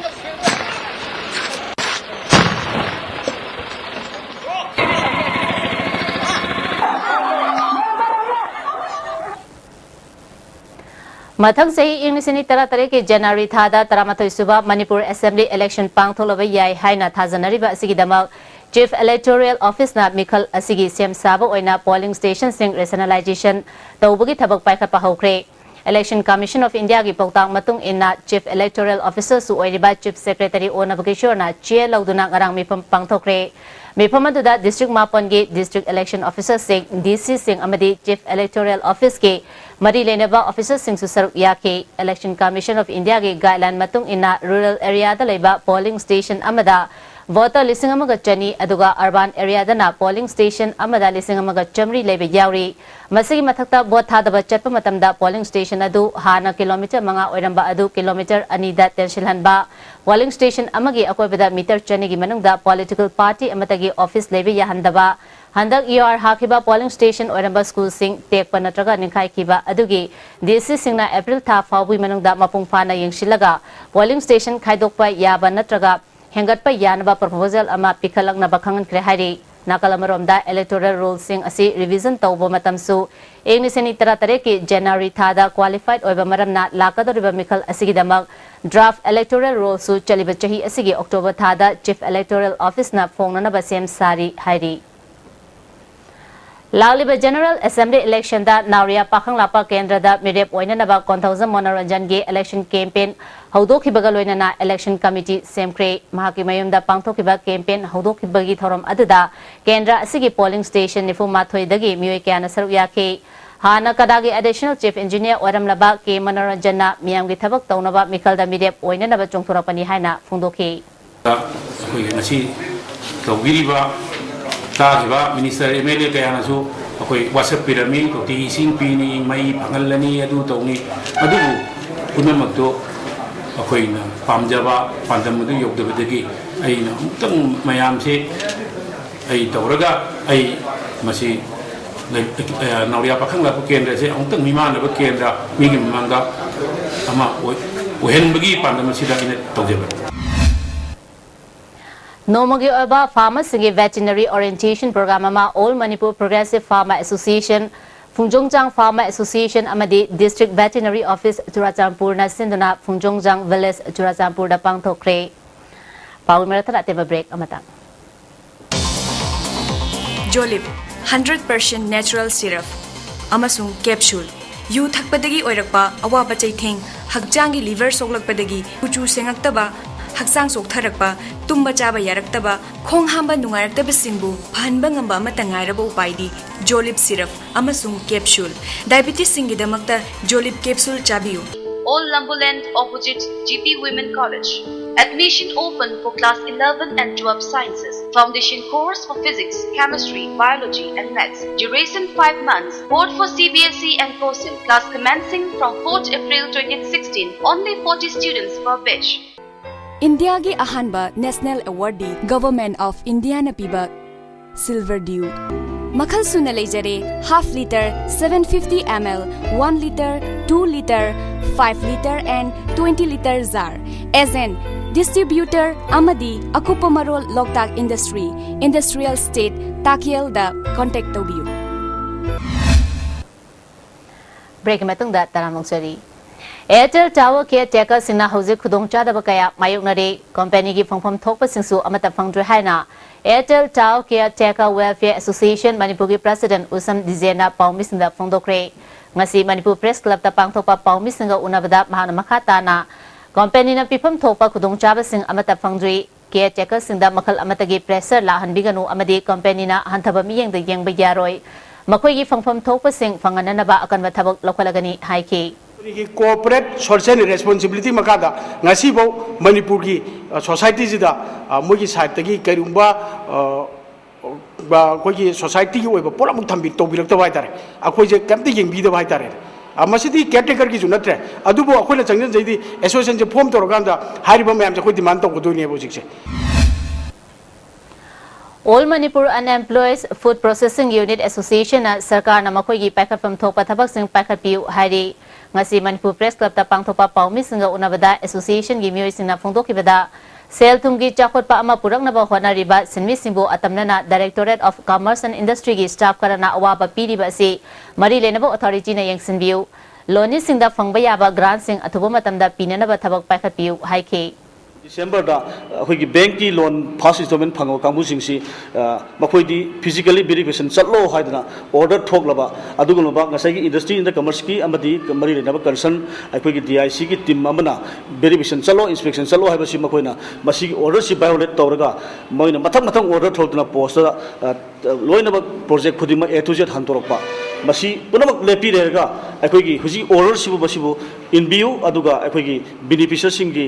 ꯃꯊꯪ ꯆꯍꯤ ꯏꯪ ꯂꯤꯁꯤꯡ ꯑꯅꯤ ꯇꯔꯥꯇꯔꯦꯠꯀꯤ ꯖꯅꯋꯥꯔꯤ ꯊꯥꯗ ꯇꯔꯥꯃꯥꯊꯣꯏ ꯁꯨꯕ ꯃꯅꯤꯄꯨꯔ ꯑꯦꯁꯦꯝꯕ꯭ꯂꯤ ꯏꯂꯦꯛꯁꯟ ꯄꯥꯡꯊꯣꯛꯂꯕ ꯌꯥꯏ ꯍꯥꯏꯅ ꯊꯥꯖꯅꯔꯤꯕ ꯑꯁꯤꯒꯤꯗꯃꯛ ꯆꯤꯐ ꯏꯂꯦꯛꯇꯣꯔꯦꯜ ꯑꯣꯐꯤꯁꯅ ꯃꯤꯈꯜ ꯑꯁꯤꯒꯤ ꯁꯦꯝ ꯁꯥꯕ ꯑꯣꯏꯅ ꯄꯣꯂꯤꯡ ꯁ꯭ꯇꯦꯁꯟꯁꯤꯡ ꯔꯦꯁꯅꯦꯂꯥꯏꯖꯦꯁꯟ ꯇꯧꯕꯒꯤ ꯊꯕꯛ ꯄꯥꯏꯈꯠꯄ ꯍꯧꯈ꯭ꯔꯦ꯫ Election Commission of Indiaꯒꯤ ꯄꯥꯎꯇꯥꯛ ꯃꯇꯨꯡ ꯏꯟꯅ Chief Electoral Officerꯁꯨ ꯑꯣꯏꯔꯤꯕ Chief Secretary O ꯅꯕꯀꯤꯁꯣꯔꯅ ꯆꯦ ꯂꯧꯗꯨꯅ ꯉꯔꯥꯡ ꯃꯤꯐꯝ ꯄꯥꯡꯊꯣꯛꯈ꯭ꯔꯦ꯫ ꯃꯤꯐꯝ ꯑꯗꯨꯗ district ꯃꯥꯄꯟꯒꯤ district election officerꯁꯤꯡ, DCꯁꯤꯡ ꯑꯃꯗꯤ Chief Electoral Officeꯀꯤ ꯃꯔꯤ ꯂꯩꯅꯕ officerꯁꯤꯡꯁꯨ ꯁꯔꯨꯛ ꯌꯥꯈꯤ꯫ Election Commission of Indiaꯒꯤ guideline ꯃꯇꯨꯡ ꯏꯟꯅ rural areaꯗ ꯂꯩꯕ polling station ꯑꯃꯗ voter ꯂꯤꯁꯤꯡ ꯑꯃꯒ ꯆꯅꯤ, ꯑꯗꯨꯒ urban areaꯗꯅ polling station ꯑꯃꯗ ꯂꯤꯁꯤꯡ ꯑꯃꯒ ꯆꯥꯃꯔꯤ ꯂꯩꯕ ꯌꯥꯎꯔꯤ꯫ ꯃꯁꯤꯒꯤ ꯃꯊꯛꯇ vote ꯊꯥꯗꯕ ꯆꯠꯄ ꯃꯇꯝꯗ polling station ꯑꯗꯨ ꯍꯥꯟꯅ kilometre ꯃꯉꯥ ꯑꯣꯏꯔꯝꯕ ꯑꯗꯨ kilometre ꯑꯅꯤꯗ ꯇꯦꯟꯁꯤꯜꯍꯟꯕ, polling station ꯑꯃꯒꯤ ꯑꯀꯣꯏꯕꯗ metre ꯆꯅꯤꯒꯤ ꯃꯅꯨꯡꯗ political party ꯑꯃꯠꯇꯒꯤ office ꯂꯩꯕ ꯌꯥꯍꯟꯗꯕ, ꯍꯟꯗꯛ UR ꯍꯥꯈꯤꯕ polling station ꯑꯣꯏꯔꯝꯕ schoolꯁꯤꯡ ꯇꯦꯛꯄ ꯅꯠꯇ꯭ꯔꯒ ꯅꯤꯡꯈꯥꯏꯈꯤꯕ ꯑꯗꯨꯒꯤ DCꯁꯤꯡꯅ April ꯊꯥ ꯐꯥꯎꯕꯒꯤ ꯃꯅꯨꯡꯗ ꯃꯄꯨꯡ ꯐꯥꯅ ꯌꯦꯡꯁꯤꯜꯂꯒ polling station ꯈꯥꯏꯗꯣꯛꯄ ꯌꯥꯕ ꯅꯠꯇ꯭ꯔꯒ ꯍꯦꯟꯒꯠꯄ ꯌꯥꯅꯕ proposal ꯑꯃ ꯄꯤꯈꯠꯂꯛꯅꯕ ꯈꯪꯍꯟꯈ꯭ꯔꯦ ꯍꯥꯏꯔꯤ꯫ ꯅꯥꯀꯜ ꯑꯃꯔꯣꯝꯗ electoral rollꯁꯤꯡ ꯑꯁꯤ revision ꯇꯧꯕ ꯃꯇꯝꯁꯨ ꯏꯪ ꯂꯤꯁꯤꯡ ꯑꯅꯤ ꯇꯔꯥꯇꯔꯦꯠꯀꯤ January ꯊꯥꯗ qualified ꯑꯣꯏꯕ ꯃꯔꯝꯅ ꯂꯥꯛꯀꯗꯧꯔꯤꯕ ꯃꯤꯈꯜ ꯑꯁꯤꯒꯤꯗꯃꯛ draft electoral rollꯁꯨ ꯆꯠꯂꯤꯕ ꯆꯍꯤ ꯑꯁꯤꯒꯤ October ꯊꯥꯗ Chief Electoral Officeꯅ ꯐꯣꯡꯅꯅꯕ ꯁꯦꯝ ꯁꯥꯔꯤ ꯍꯥꯏꯔꯤ꯫ ꯂꯥꯛꯂꯤꯕ General Assembly electionꯗ ꯅꯥꯎꯔꯤꯌꯥ ꯄꯥꯈꯪꯂꯥꯛꯄ ꯀꯦꯟꯗ꯭ꯔꯗ ꯃꯤꯔꯦꯞ ꯑꯣꯏꯅꯅꯕ ꯀꯣꯟꯊꯧꯖꯝ ꯃꯣꯅꯣꯔꯟꯖꯟꯒꯤ election campaign ꯍꯧꯗꯣꯛꯈꯤꯕꯒ ꯂꯣꯏꯅꯅ election committee ꯁꯦꯝꯈ꯭ꯔꯦ꯫ ꯃꯍꯥꯛꯀꯤ ꯃꯌꯨꯝꯗ ꯄꯥꯡꯊꯣꯛꯈꯤꯕ campaign ꯍꯧꯗꯣꯛꯈꯤꯕꯒꯤ ꯊꯧꯔꯝ ꯑꯗꯨꯗ ꯀꯦꯟꯗ꯭ꯔ ꯑꯁꯤꯒꯤ polling station ꯅꯤꯐꯨ ꯃꯥꯊꯣꯏꯗꯒꯤ ꯃꯤꯑꯣꯏ ꯀꯌꯥꯅ ꯁꯔꯨꯛ ꯌꯥꯈꯤ꯫ ꯍꯥꯟꯅ ꯀꯗꯥꯒꯤ additional chief engineer ꯑꯣꯏꯔꯝꯂꯕ ꯀꯦ ꯃꯅꯣꯔꯟꯖꯟꯅ ꯃꯤꯌꯥꯝꯒꯤ ꯊꯕꯛ ꯇꯧꯅꯕ ꯃꯤꯈꯜꯗ ꯃꯤꯔꯦꯞ ꯑꯣꯏꯅꯅꯕ ꯆꯣꯡꯊꯣꯔꯛꯄꯅꯤ ꯍꯥꯏꯅ ꯐꯣꯡꯗꯣꯛꯈꯤ꯫ ꯑꯩꯈꯣꯏꯒꯤ ꯉꯁꯤ ꯇꯧꯕꯤꯔꯤꯕ, ꯇꯥꯈꯤꯕ minister, MLA ꯀꯌꯥꯅꯁꯨ ꯑꯩꯈꯣꯏ ꯋꯥꯁꯛꯄꯤꯔꯝꯃꯤ, ꯇꯣꯇꯤ ꯏꯁꯤꯡ ꯄꯤꯅꯤ, ꯃꯩ ꯐꯪꯍꯜꯂꯅꯤ, ꯑꯗꯨ ꯇꯧꯅꯤ, ꯑꯗꯨꯕꯨ ꯄꯨꯝꯅꯃꯛꯇꯨ ꯑꯩꯈꯣꯏꯅ ꯄꯥꯝꯖꯕ ꯄꯥꯟꯗꯝ ꯑꯗꯨ ꯌꯧꯗꯕꯗꯒꯤ ꯑꯩꯅ ꯑꯃꯨꯛꯇꯪ ꯃꯌꯥꯝꯁꯦ ꯑꯩ ꯇꯧꯔꯒ ꯑꯩ ꯃꯁꯤ ꯂꯩ-, ꯑ, ꯅꯥꯎꯔꯤꯌꯥ ꯄꯥꯈꯪ ꯂꯥꯛꯄ ꯀꯦꯟꯗ꯭ꯔꯁꯦ ꯑꯃꯨꯛꯇꯪ ꯃꯤꯃꯥꯟꯅꯕ ꯀꯦꯟꯗ꯭ꯔ ꯃꯤꯒꯤ ꯃꯃꯥꯡꯗ ꯑꯃ ꯑꯣꯏ-, ꯑꯣꯏꯍꯟꯕꯒꯤ ꯄꯥꯟꯗꯝ ꯑꯁꯤꯗ ꯑꯩꯅ ꯇꯧꯖꯕꯅꯤ꯫ ꯅꯣꯡꯃꯒꯤ ꯑꯣꯏꯕ farmerꯁꯤꯡꯒꯤ veterinary orientation program ꯑꯃ All Manipur Progressive Farmer Association, ꯐꯨꯡꯖꯣꯡꯖꯥꯡ Farmer Association ꯑꯃꯗꯤ District Veterinary Office ꯆꯨꯔꯥꯆꯥꯟꯄꯨꯔꯅ ꯁꯤꯟꯗꯨꯅ ꯐꯨꯡꯖꯣꯡꯖꯥꯡ Village ꯆꯨꯔꯥꯆꯥꯟꯄꯨꯔꯗ ꯄꯥꯡꯊꯣꯛꯈ꯭ꯔꯦ꯫ ꯄꯥꯎ ꯃꯔꯛ ꯊꯠꯅ ꯑꯇꯦꯟꯕ break ꯑꯃꯇꯪ꯫ ꯖꯣꯂꯤꯞ, hundred percent natural syrup ꯑꯃꯁꯨꯡ capsule꯫ ꯌꯨ ꯊꯛꯄꯗꯒꯤ ꯑꯣꯏꯔꯛꯄ ꯑꯋꯥꯕ ꯆꯩꯊꯦꯡ, ꯍꯛꯆꯥꯡꯒꯤ liver ꯁꯣꯛꯂꯛꯄꯗꯒꯤ ꯀꯨꯆꯨ ꯁꯦꯡꯉꯛꯇꯕ, ꯍꯛꯆꯥꯡ ꯆꯣꯛꯊꯔꯛꯄ, ꯇꯨꯝꯕ ꯆꯥꯕ ꯌꯥꯔꯛꯇꯕ, ꯈꯣꯡ ꯍꯥꯝꯕ ꯅꯨꯡꯉꯥꯏꯔꯛꯇꯕꯁꯤꯡꯕꯨ ꯐꯍꯟꯕ ꯉꯝꯕ ꯑꯃꯠꯇ ꯉꯥꯏꯔꯕ ꯎꯄꯥꯏꯗꯤ ꯖꯣꯂꯤꯞ syrup ꯑꯃꯁꯨꯡ capsule꯫ Diabetesꯁꯤꯡꯒꯤꯗꯃꯛꯇ ꯖꯣꯂꯤꯞ capsule ꯆꯥꯕꯤꯌꯨ꯫ Old Lumberland, opposite G P Women College. Admission open for class eleven and twelve sciences. Foundation course for physics, chemistry, biology, and maths. Duration five months. Board for C B S E and COSEM. Class commencing from fourth April twenty sixteen. Only forty students per batch. ꯏꯟꯗꯤꯌꯥꯒꯤ ꯑꯍꯥꯟꯕ national awardꯗꯤ Government of Indiaꯅ ꯄꯤꯕ Silver Dew꯫ ꯃꯈꯜ ꯁꯨꯅ ꯂꯩꯖꯔꯦ, half litre, seven fifty M L, one litre, two litre, five litre and twenty litre jar꯫ Agent, distributor ꯑꯃꯗꯤ ꯑꯀꯨꯞꯄ ꯃꯔꯣꯜ ꯂꯣꯛꯇꯥꯛ Industry, Industrial Estate, ꯇꯥꯀꯦꯜꯗ contact ꯇꯧꯕꯤꯌꯨ꯫ Breakꯀꯤ ꯃꯇꯨꯡꯗ ꯇꯔꯥꯝ ꯑꯣꯛꯆꯔꯤ꯫ Airtel Tower caretakerꯁꯤꯡꯅ ꯍꯧꯖꯤꯛ ꯈꯨꯗꯣꯡꯆꯥꯗꯕ ꯀꯌꯥ ꯃꯥꯌꯣꯛꯅꯔꯤ꯫ Companyꯒꯤ ꯐꯪꯐꯝ ꯊꯣꯛꯄꯁꯤꯡꯁꯨ ꯑꯃꯠꯇ ꯐꯪꯗ꯭ꯔꯦ ꯍꯥꯏꯅ Airtel Tower Caretaker Welfare Association ꯃꯅꯤꯄꯨꯔꯒꯤ president ꯎꯁꯝ ꯗꯤꯖꯦꯟꯅ ꯄꯥꯎꯃꯤꯁꯤꯡꯗ ꯐꯣꯡꯗꯣꯛꯈ꯭ꯔꯦ꯫ ꯉꯁꯤ ꯃꯅꯤꯄꯨꯔ Press Clubꯇ ꯄꯥꯡꯊꯣꯛꯄ ꯄꯥꯎꯃꯤꯁꯤꯡꯒ ꯎꯅꯕꯗ ꯃꯍꯥꯛꯅ ꯃꯈꯥ ꯇꯥꯅ companyꯅ ꯄꯤꯐꯝ ꯊꯣꯛꯄ ꯈꯨꯗꯣꯡꯆꯥꯕꯁꯤꯡ ꯑꯃꯠꯇ ꯐꯪꯗ꯭ꯔꯤ꯫ Caretakerꯁꯤꯡꯗ ꯃꯈꯜ ꯑꯃꯠꯇꯒꯤ pressure ꯂꯥꯛꯍꯟꯕꯤꯒꯅꯨ ꯑꯃꯗꯤ companyꯅ ꯍꯟꯊꯕ ꯃꯤꯠꯌꯦꯡꯗ ꯌꯦꯡꯕ ꯌꯥꯔꯣꯏ꯫ ꯃꯈꯣꯏꯒꯤ ꯐꯪꯐꯝ ꯊꯣꯛꯄꯁꯤꯡ ꯐꯪꯍꯟꯅꯅꯕ ꯑꯀꯟꯕ ꯊꯕꯛ ꯂꯧꯈꯠꯂꯒꯅꯤ ꯍꯥꯏꯈꯤ꯫ ꯑꯩꯈꯣꯏꯒꯤ corporate social responsibility ꯃꯈꯥꯗ ꯉꯁꯤꯐꯥꯎ ꯃꯅꯤꯄꯨꯔꯒꯤ, ꯑ, societyꯁꯤꯗ, ꯑ, ꯃꯣꯏꯒꯤ sideꯇꯒꯤ ꯀꯔꯤꯒꯨꯝꯕ, ꯑ, ꯑ, ꯑꯩꯈꯣꯏꯒꯤ societyꯒꯤ ꯑꯣꯏꯕ ꯄꯣꯠ ꯑꯃꯨꯛ ꯊꯝꯕꯤ-, ꯇꯧꯕꯤꯔꯛꯇꯕ ꯍꯥꯏꯇꯥꯔꯦ꯫ ꯑꯩꯈꯣꯏꯁꯦ ꯀꯩꯝꯇ ꯌꯦꯡꯕꯤꯗꯕ ꯍꯥꯏꯇꯥꯔꯦ꯫ ꯑ, ꯃꯁꯤꯗꯤ caretakerꯒꯤꯁꯨ ꯅꯠꯇ꯭ꯔꯦ, ꯑꯗꯨꯕꯨ ꯑꯩꯈꯣꯏꯅ ꯆꯪꯁꯤꯟꯖꯩꯗꯤ associationꯁꯦ form ꯇꯧꯔꯀꯥꯟꯗ ꯍꯥꯏꯔꯤꯕ ꯃꯌꯥꯝꯁꯦ ꯑꯩꯈꯣꯏ demand ꯇꯧꯒꯗꯣꯏꯅꯦꯕ ꯍꯧꯖꯤꯛꯁꯦ꯫ All Manipur Unemployed Food Processing Unit Associationꯅ ꯁꯔꯀꯥꯔꯅ ꯃꯈꯣꯏꯒꯤ ꯄꯥꯏꯈꯠꯐꯝ ꯊꯣꯛꯄ ꯊꯕꯛꯁꯤꯡ ꯄꯥꯏꯈꯠꯄꯤꯌꯨ ꯍꯥꯏꯔꯤ꯫ ꯉꯁꯤ ꯃꯅꯤꯄꯨꯔ Press Clubꯇ ꯄꯥꯡꯊꯣꯛꯄ ꯄꯥꯎꯃꯤꯁꯤꯡꯒ ꯎꯅꯕꯗ associationꯒꯤ ꯃꯤꯑꯣꯏꯁꯤꯡꯅ ꯐꯣꯡꯗꯣꯛꯈꯤꯕꯗ, ꯁꯦꯜ ꯊꯨꯝꯒꯤ ꯆꯥꯎꯈꯠꯄ ꯑꯃ ꯄꯨꯔꯛꯅꯕ ꯍꯣꯠꯅꯔꯤꯕ ꯁꯤꯟꯃꯤꯁꯤꯡꯕꯨ ꯑꯇꯝꯅꯅ Directorate of Commerce and Industryꯒꯤ staff ꯈꯔꯅ ꯑꯋꯥꯕ ꯄꯤꯔꯤꯕ ꯑꯁꯤ ꯃꯔꯤ ꯂꯩꯅꯕ authorityꯅ ꯌꯦꯡꯁꯤꯟꯕꯤꯌꯨ꯫ ꯂꯣꯟꯅꯤꯁꯤꯡꯗ ꯐꯪꯕ ꯌꯥꯕ grantꯁꯤꯡ ꯑꯊꯨꯕ ꯃꯇꯝꯗ ꯄꯤꯅꯅꯕ ꯊꯕꯛ ꯄꯥꯏꯈꯠꯄꯤꯌꯨ ꯍꯥꯏꯈꯤ꯫ Decemberꯗ ꯑꯩꯈꯣꯏꯒꯤ bankꯀꯤ loan first installment ꯐꯪꯉꯕ ꯀꯥꯡꯕꯨꯁꯤꯡꯁꯤ, ꯑ, ꯃꯈꯣꯏꯗꯤ physically verification ꯆꯠꯂꯣ ꯍꯥꯏꯗꯅ order ꯊꯣꯛꯂꯕ ꯑꯗꯨꯒꯨꯝꯂꯕ ꯉꯁꯥꯏꯒꯤ Industry and Commerceꯀꯤ ꯑꯃꯗꯤ ꯃꯔꯤ ꯂꯩꯅꯕ concern ꯑꯩꯈꯣꯏꯒꯤ DICꯒꯤ team ꯑꯃꯅ verification ꯆꯠꯂꯣ, inspection ꯆꯠꯂꯣ ꯍꯥꯏꯕꯁꯤ ꯃꯈꯣꯏꯅ ꯃꯁꯤꯒꯤ orderꯁꯤ violate ꯇꯧꯔꯒ ꯃꯣꯏꯅ ꯃꯊꯪ ꯃꯊꯪ order ꯊꯣꯛꯇꯨꯅ postꯇ, ꯑ, ꯂꯣꯏꯅꯃꯛ project ꯈꯨꯗꯤꯡꯃꯛ A to Z ꯍꯟꯗꯣꯔꯛꯄ, ꯃꯁꯤ ꯄꯨꯝꯅꯃꯛ ꯂꯦꯞꯄꯤꯔꯦꯔꯒ ꯑꯩꯈꯣꯏꯒꯤ ꯍꯧꯖꯤꯛ orderꯁꯤꯕꯨ ꯃꯁꯤꯕꯨ ꯏꯟꯕꯤꯌꯨ, ꯑꯗꯨꯒ ꯑꯩꯈꯣꯏꯒꯤ beneficiaryꯁꯤꯡꯒꯤ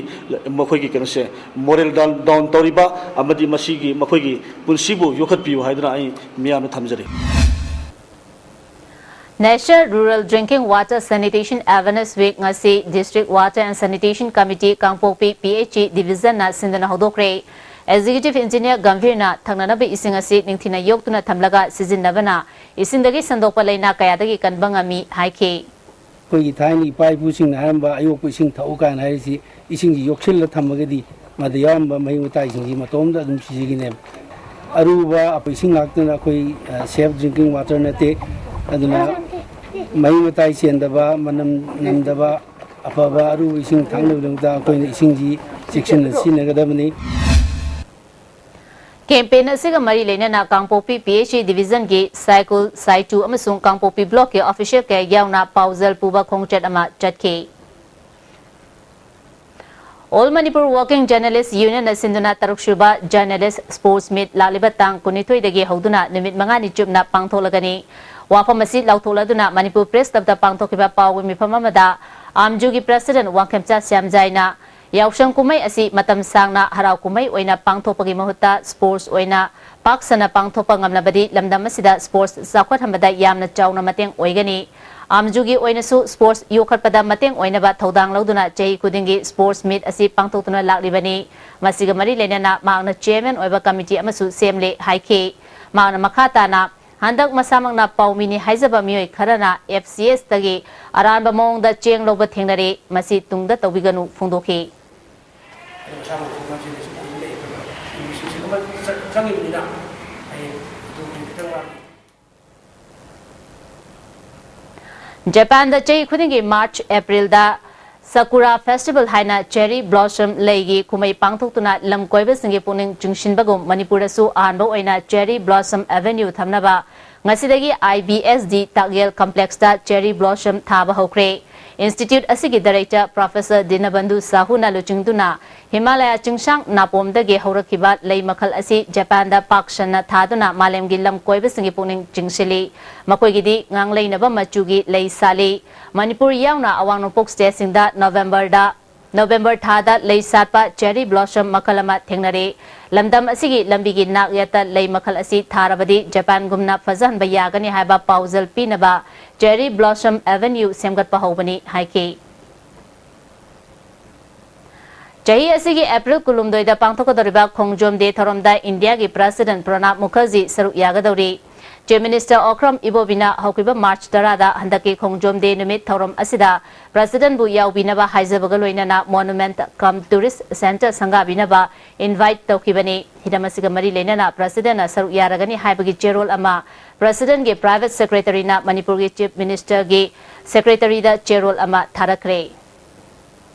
ꯃꯈꯣꯏꯒꯤ ꯀꯩꯅꯣꯁꯦ moral down, down ꯇꯧꯔꯤꯕ ꯑꯃꯗꯤ ꯃꯁꯤꯒꯤ ꯃꯈꯣꯏꯒꯤ ꯄꯨꯟꯁꯤꯕꯨ ꯌꯣꯛꯈꯠꯄꯤꯌꯨ ꯍꯥꯏꯗꯨꯅ ꯑꯩ ꯃꯤꯌꯥꯝꯗ ꯊꯝꯖꯔꯤ꯫ National Rural Drinking Water Sanitation Awareness Week ꯉꯁꯤ District Water and Sanitation Committee Kangpokpi PHE Divisionꯅ ꯁꯤꯟꯗꯨꯅ ꯍꯧꯗꯣꯛꯈ꯭ꯔꯦ꯫ Executive Engineer ꯒꯝꯚꯤꯔꯅ ꯊꯛꯅꯅꯕ ꯏꯁꯤꯡ ꯑꯁꯤ ꯅꯤꯡꯊꯤꯅ ꯌꯣꯛꯇꯨꯅ ꯊꯝꯂꯒ ꯁꯤꯖꯤꯟꯅꯕꯅ ꯏꯁꯤꯡꯗꯒꯤ ꯁꯟꯗꯣꯛꯄ ꯂꯥꯏꯅꯥ ꯀꯌꯥꯗꯒꯤ ꯀꯟꯕ ꯉꯝꯃꯤ ꯍꯥꯏꯈꯤ꯫ ꯑꯩꯈꯣꯏꯒꯤ ꯊꯥꯏꯅ ꯏꯄꯥ ꯏꯄꯨꯁꯤꯡꯅ ꯍꯥꯏꯔꯝꯕ "ꯑꯌꯣꯛꯄ ꯏꯁꯤꯡ ꯊꯛꯎ" ꯀꯥꯏꯅ ꯍꯥꯏꯔꯤꯁꯤ ꯏꯁꯤꯡꯁꯤ ꯌꯣꯛꯁꯤꯜꯂ ꯊꯝꯃꯒꯗꯤ ꯃꯗ ꯌꯥꯎꯔꯝꯕ ꯃꯍꯤꯛ ꯃꯇꯥꯏꯁꯤꯡꯁꯤ ꯃꯇꯣꯝꯇ ꯑꯗꯨꯝ ꯁꯤꯖꯈꯤꯅꯦꯕ꯫ ꯑꯔꯨꯕ ꯑꯐꯕ ꯏꯁꯤꯡ ꯂꯥꯛꯇꯅ ꯑꯩꯈꯣꯏ, ꯑ, safe drinking water ꯅꯠꯇꯦ꯫ ꯑꯗꯨꯅ ꯃꯍꯤꯛ ꯃꯇꯥꯏ ꯆꯦꯟꯗꯕ, ꯃꯅꯝ ꯅꯝꯗꯕ, ꯑꯐꯕ ꯑꯔꯨꯕ ꯏꯁꯤꯡ ꯊꯛꯅꯕꯒꯤꯗꯃꯛꯇ ꯑꯩꯈꯣꯏꯅ ꯏꯁꯤꯡꯁꯤ ꯆꯦꯛꯁꯤꯟꯅ ꯁꯤꯖꯤꯟꯅꯒꯗꯕꯅꯤ꯫ Campaign ꯑꯁꯤꯒ ꯃꯔꯤ ꯂꯩꯅꯅ ꯀꯥꯡꯄꯣꯛꯄꯤ PHE Divisionꯒꯤ ꯁꯥꯏꯀꯨꯜ, ꯁꯥꯏꯇꯨ ꯑꯃꯁꯨꯡ ꯀꯥꯡꯄꯣꯛꯄꯤ Blockꯀꯤ official ꯀꯌꯥ ꯌꯥꯎꯅ ꯄꯥꯎꯖꯦꯜ ꯄꯨꯕ ꯈꯣꯡꯆꯠ ꯑꯃ ꯆꯠꯈꯤ꯫ All Manipur Working Journalist Unionꯅ ꯁꯤꯟꯗꯨꯅ ꯇꯔꯨꯛꯁꯨꯕ Journalist Sports Meet ꯂꯥꯛꯂꯤꯕ ꯇꯥꯡ ꯀꯨꯟꯅꯤꯊꯣꯏꯗꯒꯤ ꯍꯧꯗꯨꯅ ꯅꯨꯃꯤꯠ ꯃꯉꯥꯅꯤ ꯆꯨꯞꯅ ꯄꯥꯡꯊꯣꯛꯂꯒꯅꯤ꯫ ꯋꯥꯐꯝ ꯑꯁꯤ ꯂꯥꯎꯊꯣꯛꯂꯗꯨꯅ ꯃꯅꯤꯄꯨꯔ Press Clubꯇ ꯄꯥꯡꯊꯣꯛꯈꯤꯕ ꯄꯥꯎꯒꯤ ꯃꯤꯐꯝ ꯑꯃꯗ AMJUꯒꯤ President ꯋꯥꯡꯈꯦꯝꯆꯥ ꯁ꯭ꯌꯥꯝꯖꯥꯏꯅ ꯌꯥꯎꯁꯪ ꯀꯨꯝꯍꯩ ꯑꯁꯤ ꯃꯇꯝ ꯁꯥꯡꯅ ꯍꯔꯥꯎ ꯀꯨꯝꯍꯩ ꯑꯣꯏꯅ ꯄꯥꯡꯊꯣꯛꯄꯒꯤ ꯃꯍꯨꯠꯇ sports ꯑꯣꯏꯅ ꯄꯥꯛ ꯁꯟꯅ ꯄꯥꯡꯊꯣꯛꯄ ꯉꯝꯂꯕꯗꯤ ꯂꯝꯗꯝ ꯑꯁꯤꯗ sports ꯆꯥꯎꯈꯠꯍꯟꯕꯗ ꯌꯥꯝꯅ ꯆꯥꯎꯅ ꯃꯇꯦꯡ ꯑꯣꯏꯒꯅꯤ꯫ AMJUꯒꯤ ꯑꯣꯏꯅꯁꯨ sports ꯌꯣꯛꯈꯠꯄꯗ ꯃꯇꯦꯡ ꯑꯣꯏꯅꯕ ꯊꯧꯗꯥꯡ ꯂꯧꯗꯨꯅ ꯆꯍꯤ ꯈꯨꯗꯤꯡꯒꯤ sports meet ꯑꯁꯤ ꯄꯥꯡꯊꯣꯛꯇꯨꯅ ꯂꯥꯛꯂꯤꯕꯅꯤ꯫ ꯃꯁꯤꯒ ꯃꯔꯤ ꯂꯩꯅꯅ ꯃꯍꯥꯛꯅ chairman ꯑꯣꯏꯕ committee ꯑꯃꯁꯨ ꯁꯦꯝꯂꯦ ꯍꯥꯏꯈꯤ꯫ ꯃꯍꯥꯛꯅ ꯃꯈꯥ ꯇꯥꯅ, ꯍꯟꯗꯛ ꯃꯁꯥꯃꯛꯅ ꯄꯥꯎꯃꯤꯅꯤ ꯍꯥꯏꯖꯕ ꯃꯤꯑꯣꯏ ꯈꯔꯅ FCSꯇꯒꯤ ꯑꯔꯥꯟꯕ ꯃꯑꯣꯡꯗ ꯆꯦꯡ ꯂꯧꯕ ꯊꯦꯡꯅꯔꯦ, ꯃꯁꯤ ꯇꯨꯡꯗ ꯇꯧꯕꯤꯒꯅꯨ ꯐꯣꯡꯗꯣꯛꯈꯤ꯫ ꯃꯁꯥꯃꯛꯁꯨ ꯉꯝꯁꯤꯜꯂꯤꯁꯤ ꯎꯕ ꯂꯩ꯫ ꯏꯃꯣꯁꯟꯁꯤ ꯑꯃ ꯆꯪ-, ꯆꯪꯉꯤꯕꯅꯤꯅ ꯑꯩ ꯑꯗꯨꯒꯤ ꯈꯤꯇꯪ ꯋꯥꯠꯂꯤ꯫ ꯖꯄꯥꯟꯗ ꯆꯍꯤ ꯈꯨꯗꯤꯡꯒꯤ ꯃꯥꯔꯆ, ꯑꯦꯄ꯭ꯔꯤꯜꯗ ꯁꯀꯨꯔꯥ ꯐꯦꯁꯇꯤꯚꯦꯜ ꯍꯥꯏꯅ ꯆꯦꯔꯤ ꯕ꯭ꯂꯣꯁꯝ ꯂꯩꯒꯤ ꯀꯨꯝꯍꯩ ꯄꯥꯡꯊꯣꯛꯇꯨꯅ ꯂꯝ ꯀꯣꯏꯕꯁꯤꯡꯒꯤ ꯄꯨꯛꯅꯤꯡ ꯆꯤꯡꯁꯤꯟꯕꯒꯨꯝ ꯃꯅꯤꯄꯨꯔꯗꯁꯨ ꯑꯍꯥꯟꯕ ꯑꯣꯏꯅ ꯆꯦꯔꯤ ꯕ꯭ꯂꯣꯁꯝ ꯑꯦꯚꯦꯅ꯭ꯌꯨ ꯊꯝꯅꯕ ꯉꯁꯤꯗꯒꯤ I B S D Takyel ꯀꯝꯄ꯭ꯂꯦꯛꯁꯇ ꯆꯦꯔꯤ ꯕ꯭ꯂꯣꯁꯝ ꯊꯥꯕ ꯍꯧꯈ꯭ꯔꯦ꯫ ꯏꯟꯁꯇꯤꯇ꯭ꯌꯨꯠ ꯑꯁꯤꯒꯤ ꯗꯥꯏꯔꯦꯛꯇꯔ ꯄ꯭ꯔꯣꯐꯦꯁꯔ ꯗꯤꯅꯕꯟꯙꯨ ꯁꯥꯍꯨꯅ ꯂꯨꯆꯤꯡꯗꯨꯅ ꯍꯤꯃꯥꯂꯌꯥ ꯆꯤꯡꯁꯥꯡ ꯅꯥꯄꯣꯝꯗꯒꯤ ꯍꯧꯔꯛꯈꯤꯕ ꯂꯩ ꯃꯈꯜ ꯑꯁꯤ ꯖꯄꯥꯟꯗ ꯄꯥꯛ ꯁꯟꯅ ꯊꯥꯗꯨꯅ ꯃꯥꯂꯦꯝꯒꯤ ꯂꯝ ꯀꯣꯏꯕꯁꯤꯡꯒꯤ ꯄꯨꯛꯅꯤꯡ ꯆꯤꯡꯁꯤꯜꯂꯤ꯫ ꯃꯈꯣꯏꯒꯤꯗꯤ ꯉꯥꯡꯂꯩꯅꯕ ꯃꯆꯨꯒꯤ ꯂꯩ ꯁꯥꯠꯂꯤ꯫ ꯃꯅꯤꯄꯨꯔ ꯌꯥꯎꯅ ꯑꯋꯥꯡ ꯅꯣꯡꯄꯣꯛ ꯁ꯭ꯇꯦꯠꯁꯤꯡꯗ ꯅꯣꯕꯦꯝꯕꯔꯗ, ꯅꯣꯕꯦꯝꯕꯔ ꯊꯥꯗ ꯂꯩ ꯁꯥꯠꯄ ꯆꯦꯔꯤ ꯕ꯭ꯂꯣꯁꯝ ꯃꯈꯜ ꯑꯃ ꯊꯦꯡꯅꯔꯦ꯫ ꯂꯝꯗꯝ ꯑꯁꯤꯒꯤ ꯂꯝꯕꯤꯒꯤ ꯅꯥꯛ ꯌꯦꯠꯇ ꯂꯩ ꯃꯈꯜ ꯑꯁꯤ ꯊꯥꯔꯕꯗꯤ ꯖꯄꯥꯟꯒꯨꯝꯅ ꯐꯖꯍꯟꯕ ꯌꯥꯒꯅꯤ ꯍꯥꯏꯕ ꯄꯥꯎꯖꯦꯜ ꯄꯤꯅꯕ ꯆꯦꯔꯤ ꯕ꯭ꯂꯣꯁꯝ ꯑꯦꯚꯦꯅ꯭ꯌꯨ ꯁꯦꯝꯒꯠꯄ ꯍꯧꯕꯅꯤ ꯍꯥꯏꯈꯤ꯫ ꯆꯍꯤ ꯑꯁꯤꯒꯤ ꯑꯦꯄ꯭ꯔꯤꯜ ꯀꯨꯟꯍꯨꯝꯗꯣꯏꯗ ꯄꯥꯡꯊꯣꯛꯀꯗꯧꯔꯤꯕ ꯈꯣꯡꯖꯣꯝ ꯗꯦ ꯊꯧꯔꯝꯗ ꯏꯟꯗꯤꯌꯥꯒꯤ ꯄ꯭ꯔꯁꯤꯗꯦꯟꯠ ꯄ꯭ꯔꯅꯥꯕ ꯃꯨꯈꯔꯖꯤ ꯁꯔꯨꯛ ꯌꯥꯒꯗꯧꯔꯤ꯫ ꯆꯤꯐ ꯃꯤꯅꯤꯁꯇꯔ ꯑꯣꯀ꯭ꯔꯝ ꯏꯕꯣꯕꯤꯅ ꯍꯧꯈꯤꯕ ꯃꯥꯔꯆ ꯇꯔꯥꯗ ꯍꯟꯗꯛꯀꯤ ꯈꯣꯡꯖꯣꯝ ꯗꯦ ꯅꯨꯃꯤꯠ ꯊꯧꯔꯝ ꯑꯁꯤꯗ ꯄ꯭ꯔꯁꯤꯗꯦꯟꯠꯕꯨ ꯌꯥꯎꯕꯤꯅꯕ ꯍꯥꯏꯖꯕꯒ ꯂꯣꯏꯅꯅ ꯃꯣꯅꯨꯃꯦꯟꯠ ꯀꯝ ꯇꯨꯔꯤꯁꯠ ꯁꯦꯟꯇꯔ ꯁꯪꯒꯥꯕꯤꯅꯕ ꯏꯟꯚꯥꯏꯠ ꯇꯧꯈꯤꯕꯅꯤ꯫ ꯍꯤꯔꯝ ꯑꯁꯤꯒ ꯃꯔꯤ ꯂꯩꯅꯅ ꯄ꯭ꯔꯁꯤꯗꯦꯟꯠꯅ ꯁꯔꯨꯛ ꯌꯥꯔꯒꯅꯤ ꯍꯥꯏꯕꯒꯤ ꯆꯦꯔꯣꯜ ꯑꯃ ꯄ꯭ꯔꯁꯤꯗꯦꯟꯠꯀꯤ ꯄ꯭ꯔꯥꯏꯚꯦꯠ ꯁꯦꯀ꯭ꯔꯦꯇꯔꯤꯅ ꯃꯅꯤꯄꯨꯔꯒꯤ ꯆꯤꯐ ꯃꯤꯅꯤꯁꯇꯔꯒꯤ ꯁꯦꯀ꯭ꯔꯦꯇꯔꯤꯗ ꯆꯦꯔꯣꯜ ꯑꯃ ꯊꯥꯔꯛꯈ꯭ꯔꯦ꯫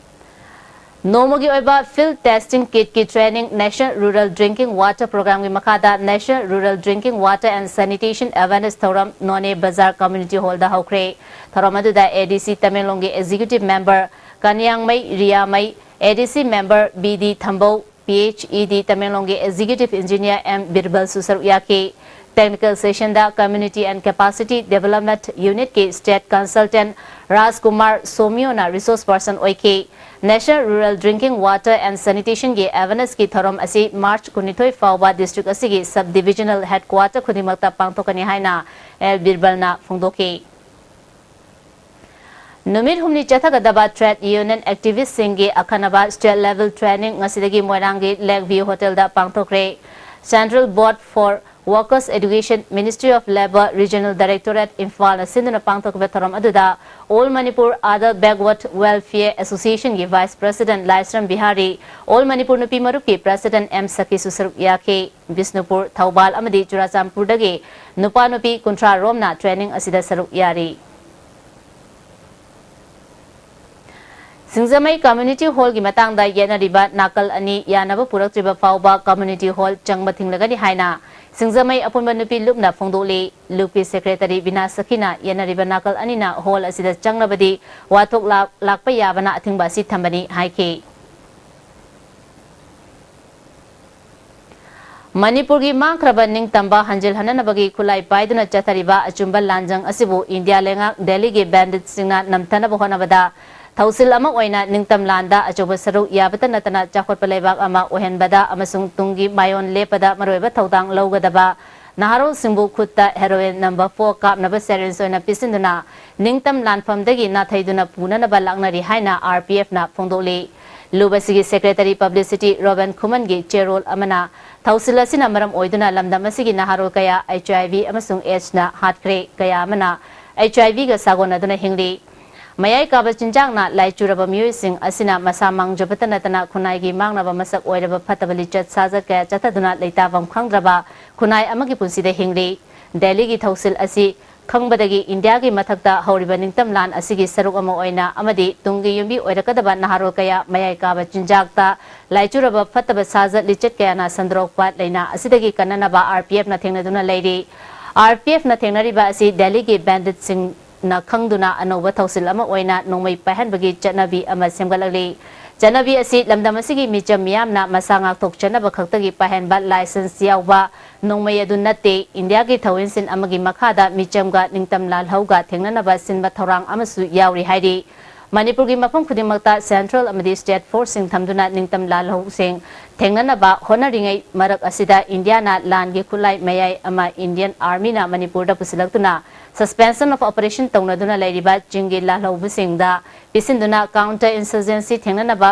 ꯅꯣꯡꯃꯒꯤ ꯑꯣꯏꯕ ꯐꯤꯜꯗ ꯇꯦꯁꯇꯤꯡ ꯀꯤꯠꯀꯤ training national rural drinking water ꯄ꯭ꯔꯣꯒ꯭ꯔꯥꯝꯒꯤ ꯃꯈꯥꯗ national rural drinking water and sanitation awareness ꯊꯧꯔꯝ ꯅꯣꯅꯦ ꯕꯖꯥꯔ ꯀꯝꯃ꯭ꯌꯨꯅꯤꯇꯤ ꯍꯣꯜꯗ ꯍꯧꯈ꯭ꯔꯦ꯫ ꯊꯧꯔꯝ ꯑꯗꯨꯗ ꯑꯦ ꯗꯤ ꯁꯤ ꯇꯃꯦꯡꯂꯣꯡꯒꯤ executive member ꯀꯅꯤꯌꯥꯡꯃꯩ ꯔꯤꯌꯥꯃꯩ, A D C member B D ꯊꯝꯕꯧ, ꯄꯤ ꯑꯩꯆ ꯏ ꯗꯤ ꯇꯃꯦꯡꯂꯣꯡꯒꯤ ꯑꯦꯛꯖꯤꯀ꯭ꯌꯨꯇꯤꯚ ꯏꯟꯖꯤꯅꯤꯌꯔ ꯑꯦꯝ ꯕꯤꯔꯕꯜꯁꯨ ꯁꯔꯨꯛ ꯌꯥꯈꯤ꯫ ꯇꯦꯛꯅꯤꯀꯦꯜ ꯁꯦꯁꯟꯗ ꯀꯝꯃ꯭ꯌꯨꯅꯤꯇꯤ ꯑꯦꯟ ꯀꯦꯄꯥꯁꯤꯇꯤ ꯗꯦꯚꯦꯂꯞꯃꯦꯟꯠ ꯌꯨꯅꯤꯠꯀꯤ ꯁ꯭ꯇꯦꯠ ꯀꯟꯁꯜꯇꯦꯟꯠ ꯔꯥꯖꯀꯨꯃꯥꯔ ꯁꯣꯃꯤꯌꯣꯅ ꯔꯤꯁꯣꯔꯁ ꯄꯔꯁꯟ ꯑꯣꯏꯈꯤ꯫ National rural drinking water and ꯁꯦꯅꯤꯇꯦꯁꯟꯒꯤ ꯑꯦꯋꯦꯔꯅꯦꯁꯀꯤ ꯊꯧꯔꯝ ꯑꯁꯤ ꯃꯥꯔꯆ ꯀꯨꯟꯅꯤꯊꯣꯏ ꯐꯥꯎꯕ ꯗꯤꯁꯇ꯭ꯔꯤꯛ ꯑꯁꯤꯒꯤ ꯁꯕ ꯗꯤꯚꯤꯖꯅꯦꯜ ꯍꯦꯗꯀ꯭ꯋꯥꯇꯔ ꯈꯨꯗꯤꯡꯃꯛꯇ ꯄꯥꯡꯊꯣꯛꯀꯅꯤ ꯍꯥꯏꯅ ꯑꯦꯜ ꯕꯤꯔꯕꯜꯅ ꯐꯣꯡꯗꯣꯛꯈꯤ꯫ ꯅꯨꯃꯤꯠ ꯍꯨꯝꯅꯤ ꯆꯠꯊꯒꯗꯕ ꯇ꯭ꯔꯦꯗ ꯌꯨꯅꯤꯌꯟ ꯑꯦꯛꯇꯤꯚꯤꯁ꯭ꯠꯁꯤꯡꯒꯤ ꯑꯈꯟꯅꯕ ꯁ꯭ꯇꯦꯠ ꯂꯦꯚꯦꯜ ꯇ꯭ꯔꯦꯅꯤꯡ ꯉꯁꯤꯗꯒꯤ ꯃꯣꯏꯔꯥꯡꯒꯤ ꯂꯦꯛ ꯚ꯭ꯌꯨ ꯍꯣꯇꯦꯜꯗ ꯄꯥꯡꯊꯣꯛꯈ꯭ꯔꯦ꯫ Central board for Workers Education, Ministry of Labour, Regional Directorate, ꯏꯝꯐꯥꯜꯅ ꯁꯤꯟꯗꯨꯅ ꯄꯥꯡꯊꯣꯛꯈꯤꯕ ꯊꯧꯔꯝ ꯑꯗꯨꯗ All Manipur Adult Backward Welfare Association ꯒꯤ Vice President ꯂꯥꯏꯁ꯭ꯔꯝ ꯕꯤꯍꯥꯔꯤ, All Manipur ꯅꯨꯄꯤ ꯃꯔꯨꯞꯀꯤ President ꯑꯦꯝ ꯁꯈꯤꯁꯨ ꯁꯔꯨꯛ ꯌꯥꯈꯤ꯫ ꯕꯤꯁꯅꯨꯄꯨꯔ, ꯊꯧꯕꯥꯜ ꯑꯃꯗꯤ ꯆꯨꯔꯥꯆꯥꯟꯄꯨꯔꯗꯒꯤ ꯅꯨꯄꯥ ꯅꯨꯄꯤ ꯀꯨꯟꯊ꯭ꯔꯥ ꯔꯣꯝꯅ training ꯑꯁꯤꯗ ꯁꯔꯨꯛ ꯌꯥꯔꯤ꯫ ꯁꯤꯡꯖꯃꯩ Community Hall ꯒꯤ ꯃꯇꯥꯡꯗ ꯌꯦꯠꯅꯔꯤꯕ ꯅꯥꯀꯜ ꯑꯅꯤ ꯌꯥꯅꯕ ꯄꯨꯔꯛꯇ꯭ꯔꯤꯕ ꯐꯥꯎꯕ Community Hall ꯆꯪꯕ ꯊꯤꯡꯂꯒꯅꯤ ꯍꯥꯏꯅ ꯁꯤꯡꯖꯃꯩ ꯑꯄꯨꯟꯕ ꯅꯨꯄꯤ ꯂꯨꯞꯅ ꯐꯣꯡꯗꯣꯛꯂꯤ꯫ ꯂꯨꯞꯀꯤ Secretary ꯕꯤꯅꯥ ꯁꯈꯤꯅ ꯌꯦꯠꯅꯔꯤꯕ ꯅꯥꯀꯜ ꯑꯅꯤꯅ hall ꯑꯁꯤꯗ ꯆꯪꯂꯕꯗꯤ ꯋꯥꯊꯣꯛ ꯂꯥꯛ-, ꯂꯥꯛꯄ ꯌꯥꯕꯅ ꯑꯊꯤꯡꯕ ꯑꯁꯤ ꯊꯝꯕꯅꯤ ꯍꯥꯏꯈꯤ꯫ ꯃꯅꯤꯄꯨꯔꯒꯤ ꯃꯥꯡꯈ꯭ꯔꯕ ꯅꯤꯡꯇꯝꯕ ꯍꯟꯖꯤꯜꯍꯟꯅꯅꯕꯒꯤ ꯈꯨꯠꯂꯥꯏ ꯄꯥꯏꯗꯨꯅ ꯆꯠꯊꯔꯤꯕ ꯑꯆꯨꯝꯕ ꯂꯥꯟꯖꯪ ꯑꯁꯤꯕꯨ ꯏꯟꯗꯤꯌꯥ ꯂꯩꯉꯥꯛ ꯗꯦꯜꯂꯤꯒꯤ bandit ꯁꯤꯡꯅ ꯅꯝꯊꯅꯕ ꯍꯣꯠꯅꯕꯗ ꯊꯧꯁꯤꯜ ꯑꯃ ꯑꯣꯏꯅ ꯅꯤꯡꯇꯝ ꯂꯥꯟꯗ ꯑꯆꯧꯕ ꯁꯔꯨꯛ ꯌꯥꯕꯇ ꯅꯠꯇꯅ ꯆꯥꯎꯈꯠꯄ ꯂꯩꯕꯥꯛ ꯑꯃ ꯑꯣꯏꯍꯟꯕꯗ ꯑꯃꯁꯨꯡ ꯇꯨꯡꯒꯤ ꯃꯥꯏꯑꯣꯟ ꯂꯦꯞꯄꯗ ꯃꯔꯨꯑꯣꯏꯕ ꯊꯧꯗꯥꯡ ꯂꯧꯒꯗꯕ ꯅꯍꯥꯔꯣꯜꯁꯤꯡꯕꯨ ꯈꯨꯠꯇ heroin number four ꯀꯥꯞꯅꯕ syringe ꯑꯣꯏꯅ ꯄꯤꯁꯤꯟꯗꯨꯅ ꯅꯤꯡꯇꯝ ꯂꯥꯟꯐꯝꯗꯒꯤ ꯅꯥꯊꯩꯗꯨꯅ ꯄꯨꯅꯅꯕ ꯂꯥꯛꯅꯔꯤ ꯍꯥꯏꯅ RPF ꯅ ꯐꯣꯡꯗꯣꯛꯂꯤ꯫ ꯂꯨꯞ ꯑꯁꯤꯒꯤ Secretary Publicity ꯔꯣꯕꯟ ꯈꯨꯃꯟꯒꯤ ꯆꯦꯔꯣꯜ ꯑꯃꯅ ꯊꯧꯁꯤꯜ ꯑꯁꯤꯅ ꯃꯔꯝ ꯑꯣꯏꯗꯨꯅ ꯂꯝꯗꯝ ꯑꯁꯤꯒꯤ ꯅꯍꯥꯔꯣꯜ ꯀꯌꯥ HIV ꯑꯃꯁꯨꯡ AIDS ꯅ ꯍꯥꯠꯈ꯭ꯔꯦ, ꯀꯌꯥ ꯑꯃꯅ HIV ꯒ ꯁꯥꯒꯣꯟꯅꯗꯨꯅ ꯍꯤꯡꯂꯤ꯫ ꯃꯌꯥꯏ ꯀꯥꯕ ꯆꯤꯟꯖꯥꯛꯅ ꯂꯥꯏꯆꯨꯔꯕ ꯃꯤꯑꯣꯏꯁꯤꯡ ꯑꯁꯤꯅ ꯃꯁꯥ ꯃꯥꯡꯖꯕꯇ ꯅꯠꯇꯅ ꯈꯨꯟꯅꯥꯏꯒꯤ ꯃꯥꯡꯅꯕ ꯃꯁꯛ ꯑꯣꯏꯔꯕ ꯐꯠꯇꯕ ꯂꯤꯆꯠ ꯁꯥꯖꯠ ꯀꯌꯥ ꯆꯠꯊꯗꯨꯅ ꯂꯩꯇꯥꯐꯝ ꯈꯪꯗ꯭ꯔꯕ ꯈꯨꯟꯅꯥꯏ ꯑꯃꯒꯤ ꯄꯨꯟꯁꯤꯗ ꯍꯤꯡꯂꯤ꯫ ꯗꯦꯜꯂꯤꯒꯤ ꯊꯧꯁꯤꯜ ꯑꯁꯤ ꯈꯪꯕꯗꯒꯤ ꯏꯟꯗꯤꯌꯥꯒꯤ ꯃꯊꯛꯇ ꯍꯧꯔꯤꯕ ꯅꯤꯡꯇꯝ ꯂꯥꯟ ꯑꯁꯤꯒꯤ ꯁꯔꯨꯛ ꯑꯃ ꯑꯣꯏꯅ ꯑꯃꯗꯤ ꯇꯨꯡꯒꯤ ꯌꯨꯝꯕꯤ ꯑꯣꯏꯔꯛꯀꯗꯕ ꯅꯍꯥꯔꯣꯜ ꯀꯌꯥ ꯃꯌꯥꯏ ꯀꯥꯕ ꯆꯤꯟꯖꯥꯛꯇ ꯂꯥꯏꯆꯨꯔꯕ ꯐꯠꯇꯕ ꯁꯥꯖꯠ ꯂꯤꯆꯠ ꯀꯌꯥꯅ ꯁꯟꯗꯣꯔꯛꯄ ꯂꯥꯏꯅꯥ ꯑꯁꯤꯗꯒꯤ ꯀꯟꯅꯅꯕ RPF ꯅ ꯊꯦꯡꯅꯗꯨꯅ ꯂꯩꯔꯤ꯫ RPF ꯅ ꯊꯦꯡꯅꯔꯤꯕ ꯑꯁꯤ ꯗꯦꯜꯂꯤꯒꯤ bandit ꯁꯤꯡꯅ ꯈꯪꯗꯨꯅ ꯑꯅꯧꯕ ꯊꯧꯁꯤꯜ ꯑꯃ ꯑꯣꯏꯅ ꯅꯣꯡꯃꯩ ꯄꯥꯏꯍꯟꯕꯒꯤ ꯆꯠꯅꯕꯤ ꯑꯃ ꯁꯦꯝꯒꯠꯂꯛꯂꯤ꯫ ꯆꯠꯅꯕꯤ ꯑꯁꯤ ꯂꯝꯗꯝ ꯑꯁꯤꯒꯤ ꯃꯤꯆꯝ ꯃꯤꯌꯥꯝꯅ ꯃꯁꯥ ꯉꯥꯛꯊꯣꯛꯆꯅꯕ ꯈꯛꯇꯒꯤ ꯄꯥꯏꯍꯟꯕ license ꯌꯥꯎꯕ ꯅꯣꯡꯃꯩ ꯑꯗꯨ ꯅꯠꯇꯦ꯫ ꯏꯟꯗꯤꯌꯥꯒꯤ ꯊꯧꯏꯟꯁꯤꯟ ꯑꯃꯒꯤ ꯃꯈꯥꯗ ꯃꯤꯆꯝꯒ ꯅꯤꯡꯇꯝ ꯂꯥꯜꯍꯧꯒ ꯊꯦꯡꯅꯅꯕ ꯁꯤꯟꯕ ꯊꯧꯔꯥꯡ ꯑꯃꯁꯨ ꯌꯥꯎꯔꯤ ꯍꯥꯏꯔꯤ꯫ ꯃꯅꯤꯄꯨꯔꯒꯤ ꯃꯐꯝ ꯈꯨꯗꯤꯡꯃꯛꯇ central ꯑꯃꯗꯤ state force ꯁꯤꯡ ꯊꯝꯗꯨꯅ ꯅꯤꯡꯇꯝ ꯂꯥꯜꯍꯧꯁꯤꯡ ꯊꯦꯡꯅꯅꯕ ꯍꯣꯠꯅꯔꯤꯉꯩ ꯃꯔꯛ ꯑꯁꯤꯗ ꯏꯟꯗꯤꯌꯥꯅ ꯂꯥꯟꯒꯤ ꯈꯨꯠꯂꯥꯏ ꯃꯌꯥꯏ ꯑꯃ Indian Army ꯅ ꯃꯅꯤꯄꯨꯔꯗ ꯄꯨꯁꯤꯜꯂꯛꯇꯨꯅ suspension of operation ꯇꯧꯅꯗꯨꯅ ꯂꯩꯔꯤꯕ ꯆꯤꯡꯒꯤ ꯂꯥꯜꯍꯧꯕꯁꯤꯡꯗ ꯄꯤꯁꯤꯟꯗꯨꯅ counter insurgency ꯊꯦꯡꯅꯅꯕ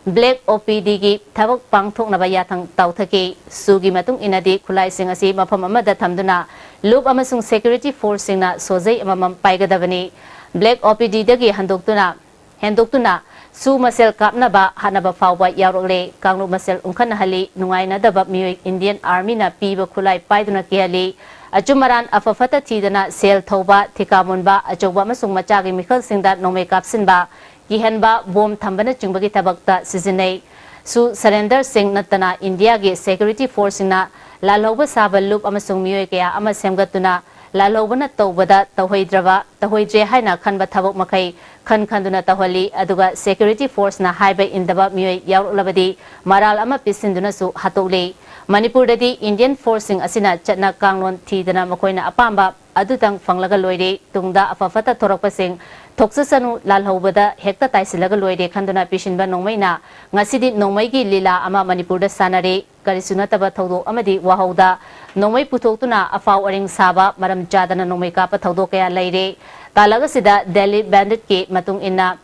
Black O P D ꯒꯤ ꯊꯕꯛ ꯄꯥꯡꯊꯣꯛꯅꯕ ꯌꯥꯊꯪ ꯇꯥꯎꯊꯈꯤ꯫ ꯁꯨꯒꯤ ꯃꯇꯨꯡ ꯏꯟꯅꯗꯤ ꯈꯨꯠꯂꯥꯏꯁꯤꯡ ꯑꯁꯤ ꯃꯐꯝ ꯑꯃꯗ ꯊꯝꯗꯨꯅ ꯂꯨꯞ ꯑꯃꯁꯨꯡ security force ꯁꯤꯡꯅ ꯁꯣꯖꯩ ꯑꯃꯃꯝ ꯄꯥꯏꯒꯗꯕꯅꯤ꯫ Black O P D ꯗꯒꯤ ꯍꯟꯗꯣꯛꯇꯨꯅ, ꯍꯦꯟꯗꯣꯛꯇꯨꯅ ꯁꯨ ꯃꯁꯦꯜ ꯀꯥꯞꯅꯕ ꯍꯥꯠꯅꯕ ꯐꯥꯎꯕ ꯌꯥꯎꯔꯛꯂꯦ꯫ ꯀꯥꯡꯂꯨꯞ ꯃꯁꯦꯜ ꯎꯪꯈꯠꯅꯍꯜꯂꯤ꯫ ꯅꯨꯡꯉꯥꯏꯅꯗꯕ ꯃꯤꯑꯣꯏ Indian Army ꯅ ꯄꯤꯕ ꯈꯨꯠꯂꯥꯏ ꯄꯥꯏꯗꯨꯅ ꯀꯤꯍꯜꯂꯤ꯫ ꯑꯆꯨꯝ ꯑꯔꯥꯟ ꯑꯐ ꯐꯠꯇ ꯊꯤꯗꯅ ꯁꯦꯜ ꯊꯧꯕ, ꯊꯤꯀꯥ ꯃꯨꯟꯕ, ꯑꯆꯧꯕ ꯑꯃꯁꯨꯡ ꯃꯆꯥꯒꯤ ꯃꯤꯈꯜꯁꯤꯡꯗ ꯅꯣꯡꯃꯩ ꯀꯥꯞꯁꯤꯟꯕ, ꯀꯤꯍꯟꯕ, ꯕꯣꯝ ꯊꯝꯕꯅꯆꯤꯡꯕꯒꯤ ꯊꯕꯛꯇ ꯁꯤꯖꯤꯟꯅꯩ꯫ ꯁꯨ surrender ꯁꯤꯡ ꯅꯠꯇꯅ ꯏꯟꯗꯤꯌꯥꯒꯤ security force ꯁꯤꯡꯅ ꯂꯥꯜꯍꯧꯕ ꯁꯥꯕ ꯂꯨꯞ ꯑꯃꯁꯨꯡ ꯃꯤꯑꯣꯏ ꯀꯌꯥ ꯑꯃ ꯁꯦꯝꯒꯠꯇꯨꯅ ꯂꯥꯜꯍꯧꯕꯅ ꯇꯧꯕꯗ ꯇꯧꯍꯩꯗ꯭ꯔꯕ, ꯇꯧꯍꯩꯗ꯭ꯔꯦ ꯍꯥꯏꯅ ꯈꯟꯕ ꯊꯕꯛ ꯃꯈꯩ ꯈꯟ ꯈꯟꯗꯨꯅ ꯇꯧꯍꯜꯂꯤ, ꯑꯗꯨꯒ security force ꯅ ꯍꯥꯏꯕ ꯏꯟꯗꯕ ꯃꯤꯑꯣꯏ ꯌꯥꯎꯔꯛꯂꯕꯗꯤ ꯃꯔꯥꯜ ꯑꯃ ꯄꯤꯁꯤꯟꯗꯨꯅꯁꯨ ꯍꯥꯠꯇꯣꯛꯂꯤ꯫ ꯃꯅꯤꯄꯨꯔꯗꯗꯤ Indian force ꯁꯤꯡ ꯑꯁꯤꯅ ꯆꯠꯅ ꯀꯥꯡꯂꯣꯟ ꯊꯤꯗꯅ ꯃꯈꯣꯏꯅ ꯑꯄꯥꯝꯕ ꯑꯗꯨꯇꯪ ꯐꯪꯂꯒ ꯂꯣꯏꯔꯦ, ꯇꯨꯡꯗ ꯑꯐ ꯐꯠꯇ ꯊꯣꯔꯛꯄꯁꯤꯡ ꯊꯣꯛꯆꯁꯅꯨ, ꯂꯥꯜꯍꯧꯕꯗ ꯍꯦꯛꯇ ꯇꯥꯏꯁꯤꯜꯂꯒ ꯂꯣꯏꯔꯦ ꯈꯟꯗꯨꯅ ꯄꯤꯁꯤꯟꯕ ꯅꯣꯡꯃꯩꯅ ꯉꯁꯤꯗꯤ ꯅꯣꯡꯃꯩꯒꯤ ꯂꯤꯂꯥ ꯑꯃ ꯃꯅꯤꯄꯨꯔꯗ ꯁꯥꯟꯅꯔꯦ꯫ ꯀꯔꯤꯁꯨ ꯅꯠꯇꯕ ꯊꯧꯗꯣꯛ ꯑꯃꯗꯤ ꯋꯥꯍꯧꯗ ꯅꯣꯡꯃꯩ ꯄꯨꯊꯣꯛꯇꯨꯅ ꯑꯐꯥꯎ ꯑꯔꯤꯡ ꯁꯥꯕ, ꯃꯔꯝ ꯆꯥꯗꯅ ꯅꯣꯡꯃꯩ ꯀꯥꯞꯄ ꯊꯧꯗꯣꯛ ꯀꯌꯥ ꯂꯩꯔꯦ꯫ ꯇꯥꯂꯛ ꯑꯁꯤꯗ ꯗꯦꯜꯂꯤ ꯕꯦꯟꯗꯤꯠꯀꯤ ꯃꯇꯨꯡ ꯏꯟꯅ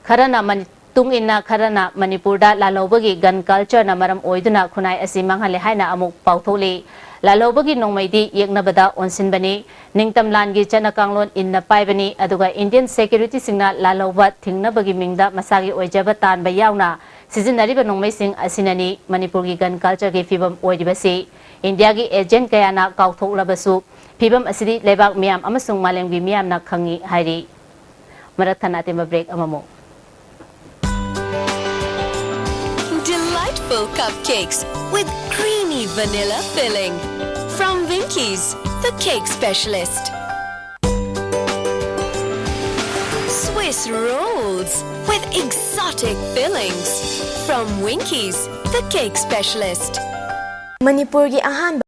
ꯈꯔꯅ ꯃꯅꯤ-, ꯇꯨꯡ ꯏꯟꯅ ꯈꯔꯅ ꯃꯅꯤꯄꯨꯔꯗ ꯂꯥꯜꯍꯧꯕꯒꯤ gun culture ꯅ ꯃꯔꯝ ꯑꯣꯏꯗꯨꯅ ꯈꯨꯟꯅꯥꯏ ꯑꯁꯤ ꯃꯥꯡꯍꯜꯂꯦ ꯍꯥꯏꯅ ꯑꯃꯨꯛ ꯄꯥꯎꯊꯣꯛꯂꯤ꯫ ꯂꯥꯜꯍꯧꯕꯒꯤ ꯅꯣꯡꯃꯩꯗꯤ ꯌꯦꯛꯅꯕꯗ ꯑꯣꯟꯁꯤꯟꯕꯅꯤ꯫ ꯅꯤꯡꯇꯝ ꯂꯥꯟꯒꯤ ꯆꯠꯅ ꯀꯥꯡꯂꯣꯟ ꯏꯟꯅ ꯄꯥꯏꯕꯅꯤ, ꯑꯗꯨꯒ Indian security ꯁꯤꯡꯅ ꯂꯥꯜꯍꯧꯕ ꯊꯤꯡꯅꯕꯒꯤ ꯃꯤꯡꯗ ꯃꯁꯥꯒꯤ ꯑꯣꯏꯖꯕ ꯇꯥꯟꯕ ꯌꯥꯎꯅ ꯁꯤꯖꯤꯟꯅꯔꯤꯕ ꯅꯣꯡꯃꯩꯁꯤꯡ ꯑꯁꯤꯅꯅꯤ ꯃꯅꯤꯄꯨꯔꯒꯤ gun culture ꯒꯤ ꯐꯤꯕꯝ ꯑꯣꯏꯔꯤꯕꯁꯤ꯫ ꯏꯟꯗꯤꯌꯥꯒꯤ agent ꯀꯌꯥꯅ ꯀꯥꯎꯊꯣꯛꯂꯕꯁꯨ ꯐꯤꯕꯝ ꯑꯁꯤꯗꯤ ꯂꯩꯕꯥꯛ ꯃꯤꯌꯥꯝ ꯑꯃꯁꯨꯡ ꯃꯥꯂꯦꯝꯒꯤ ꯃꯤꯌꯥꯝꯅ ꯈꯪꯏ ꯍꯥꯏꯔꯤ꯫ ꯃꯔꯛ ꯊꯠꯅ ꯑꯇꯦꯟꯕ break ꯑꯃꯃꯨꯛ꯫ Delightful cupcakes with creamy vanilla filling. From Winkies, the cake specialist. Swiss rolls with exotic fillings. From Winkies, the cake specialist. ꯃꯅꯤꯄꯨꯔꯒꯤ ꯑꯍꯥꯟꯕ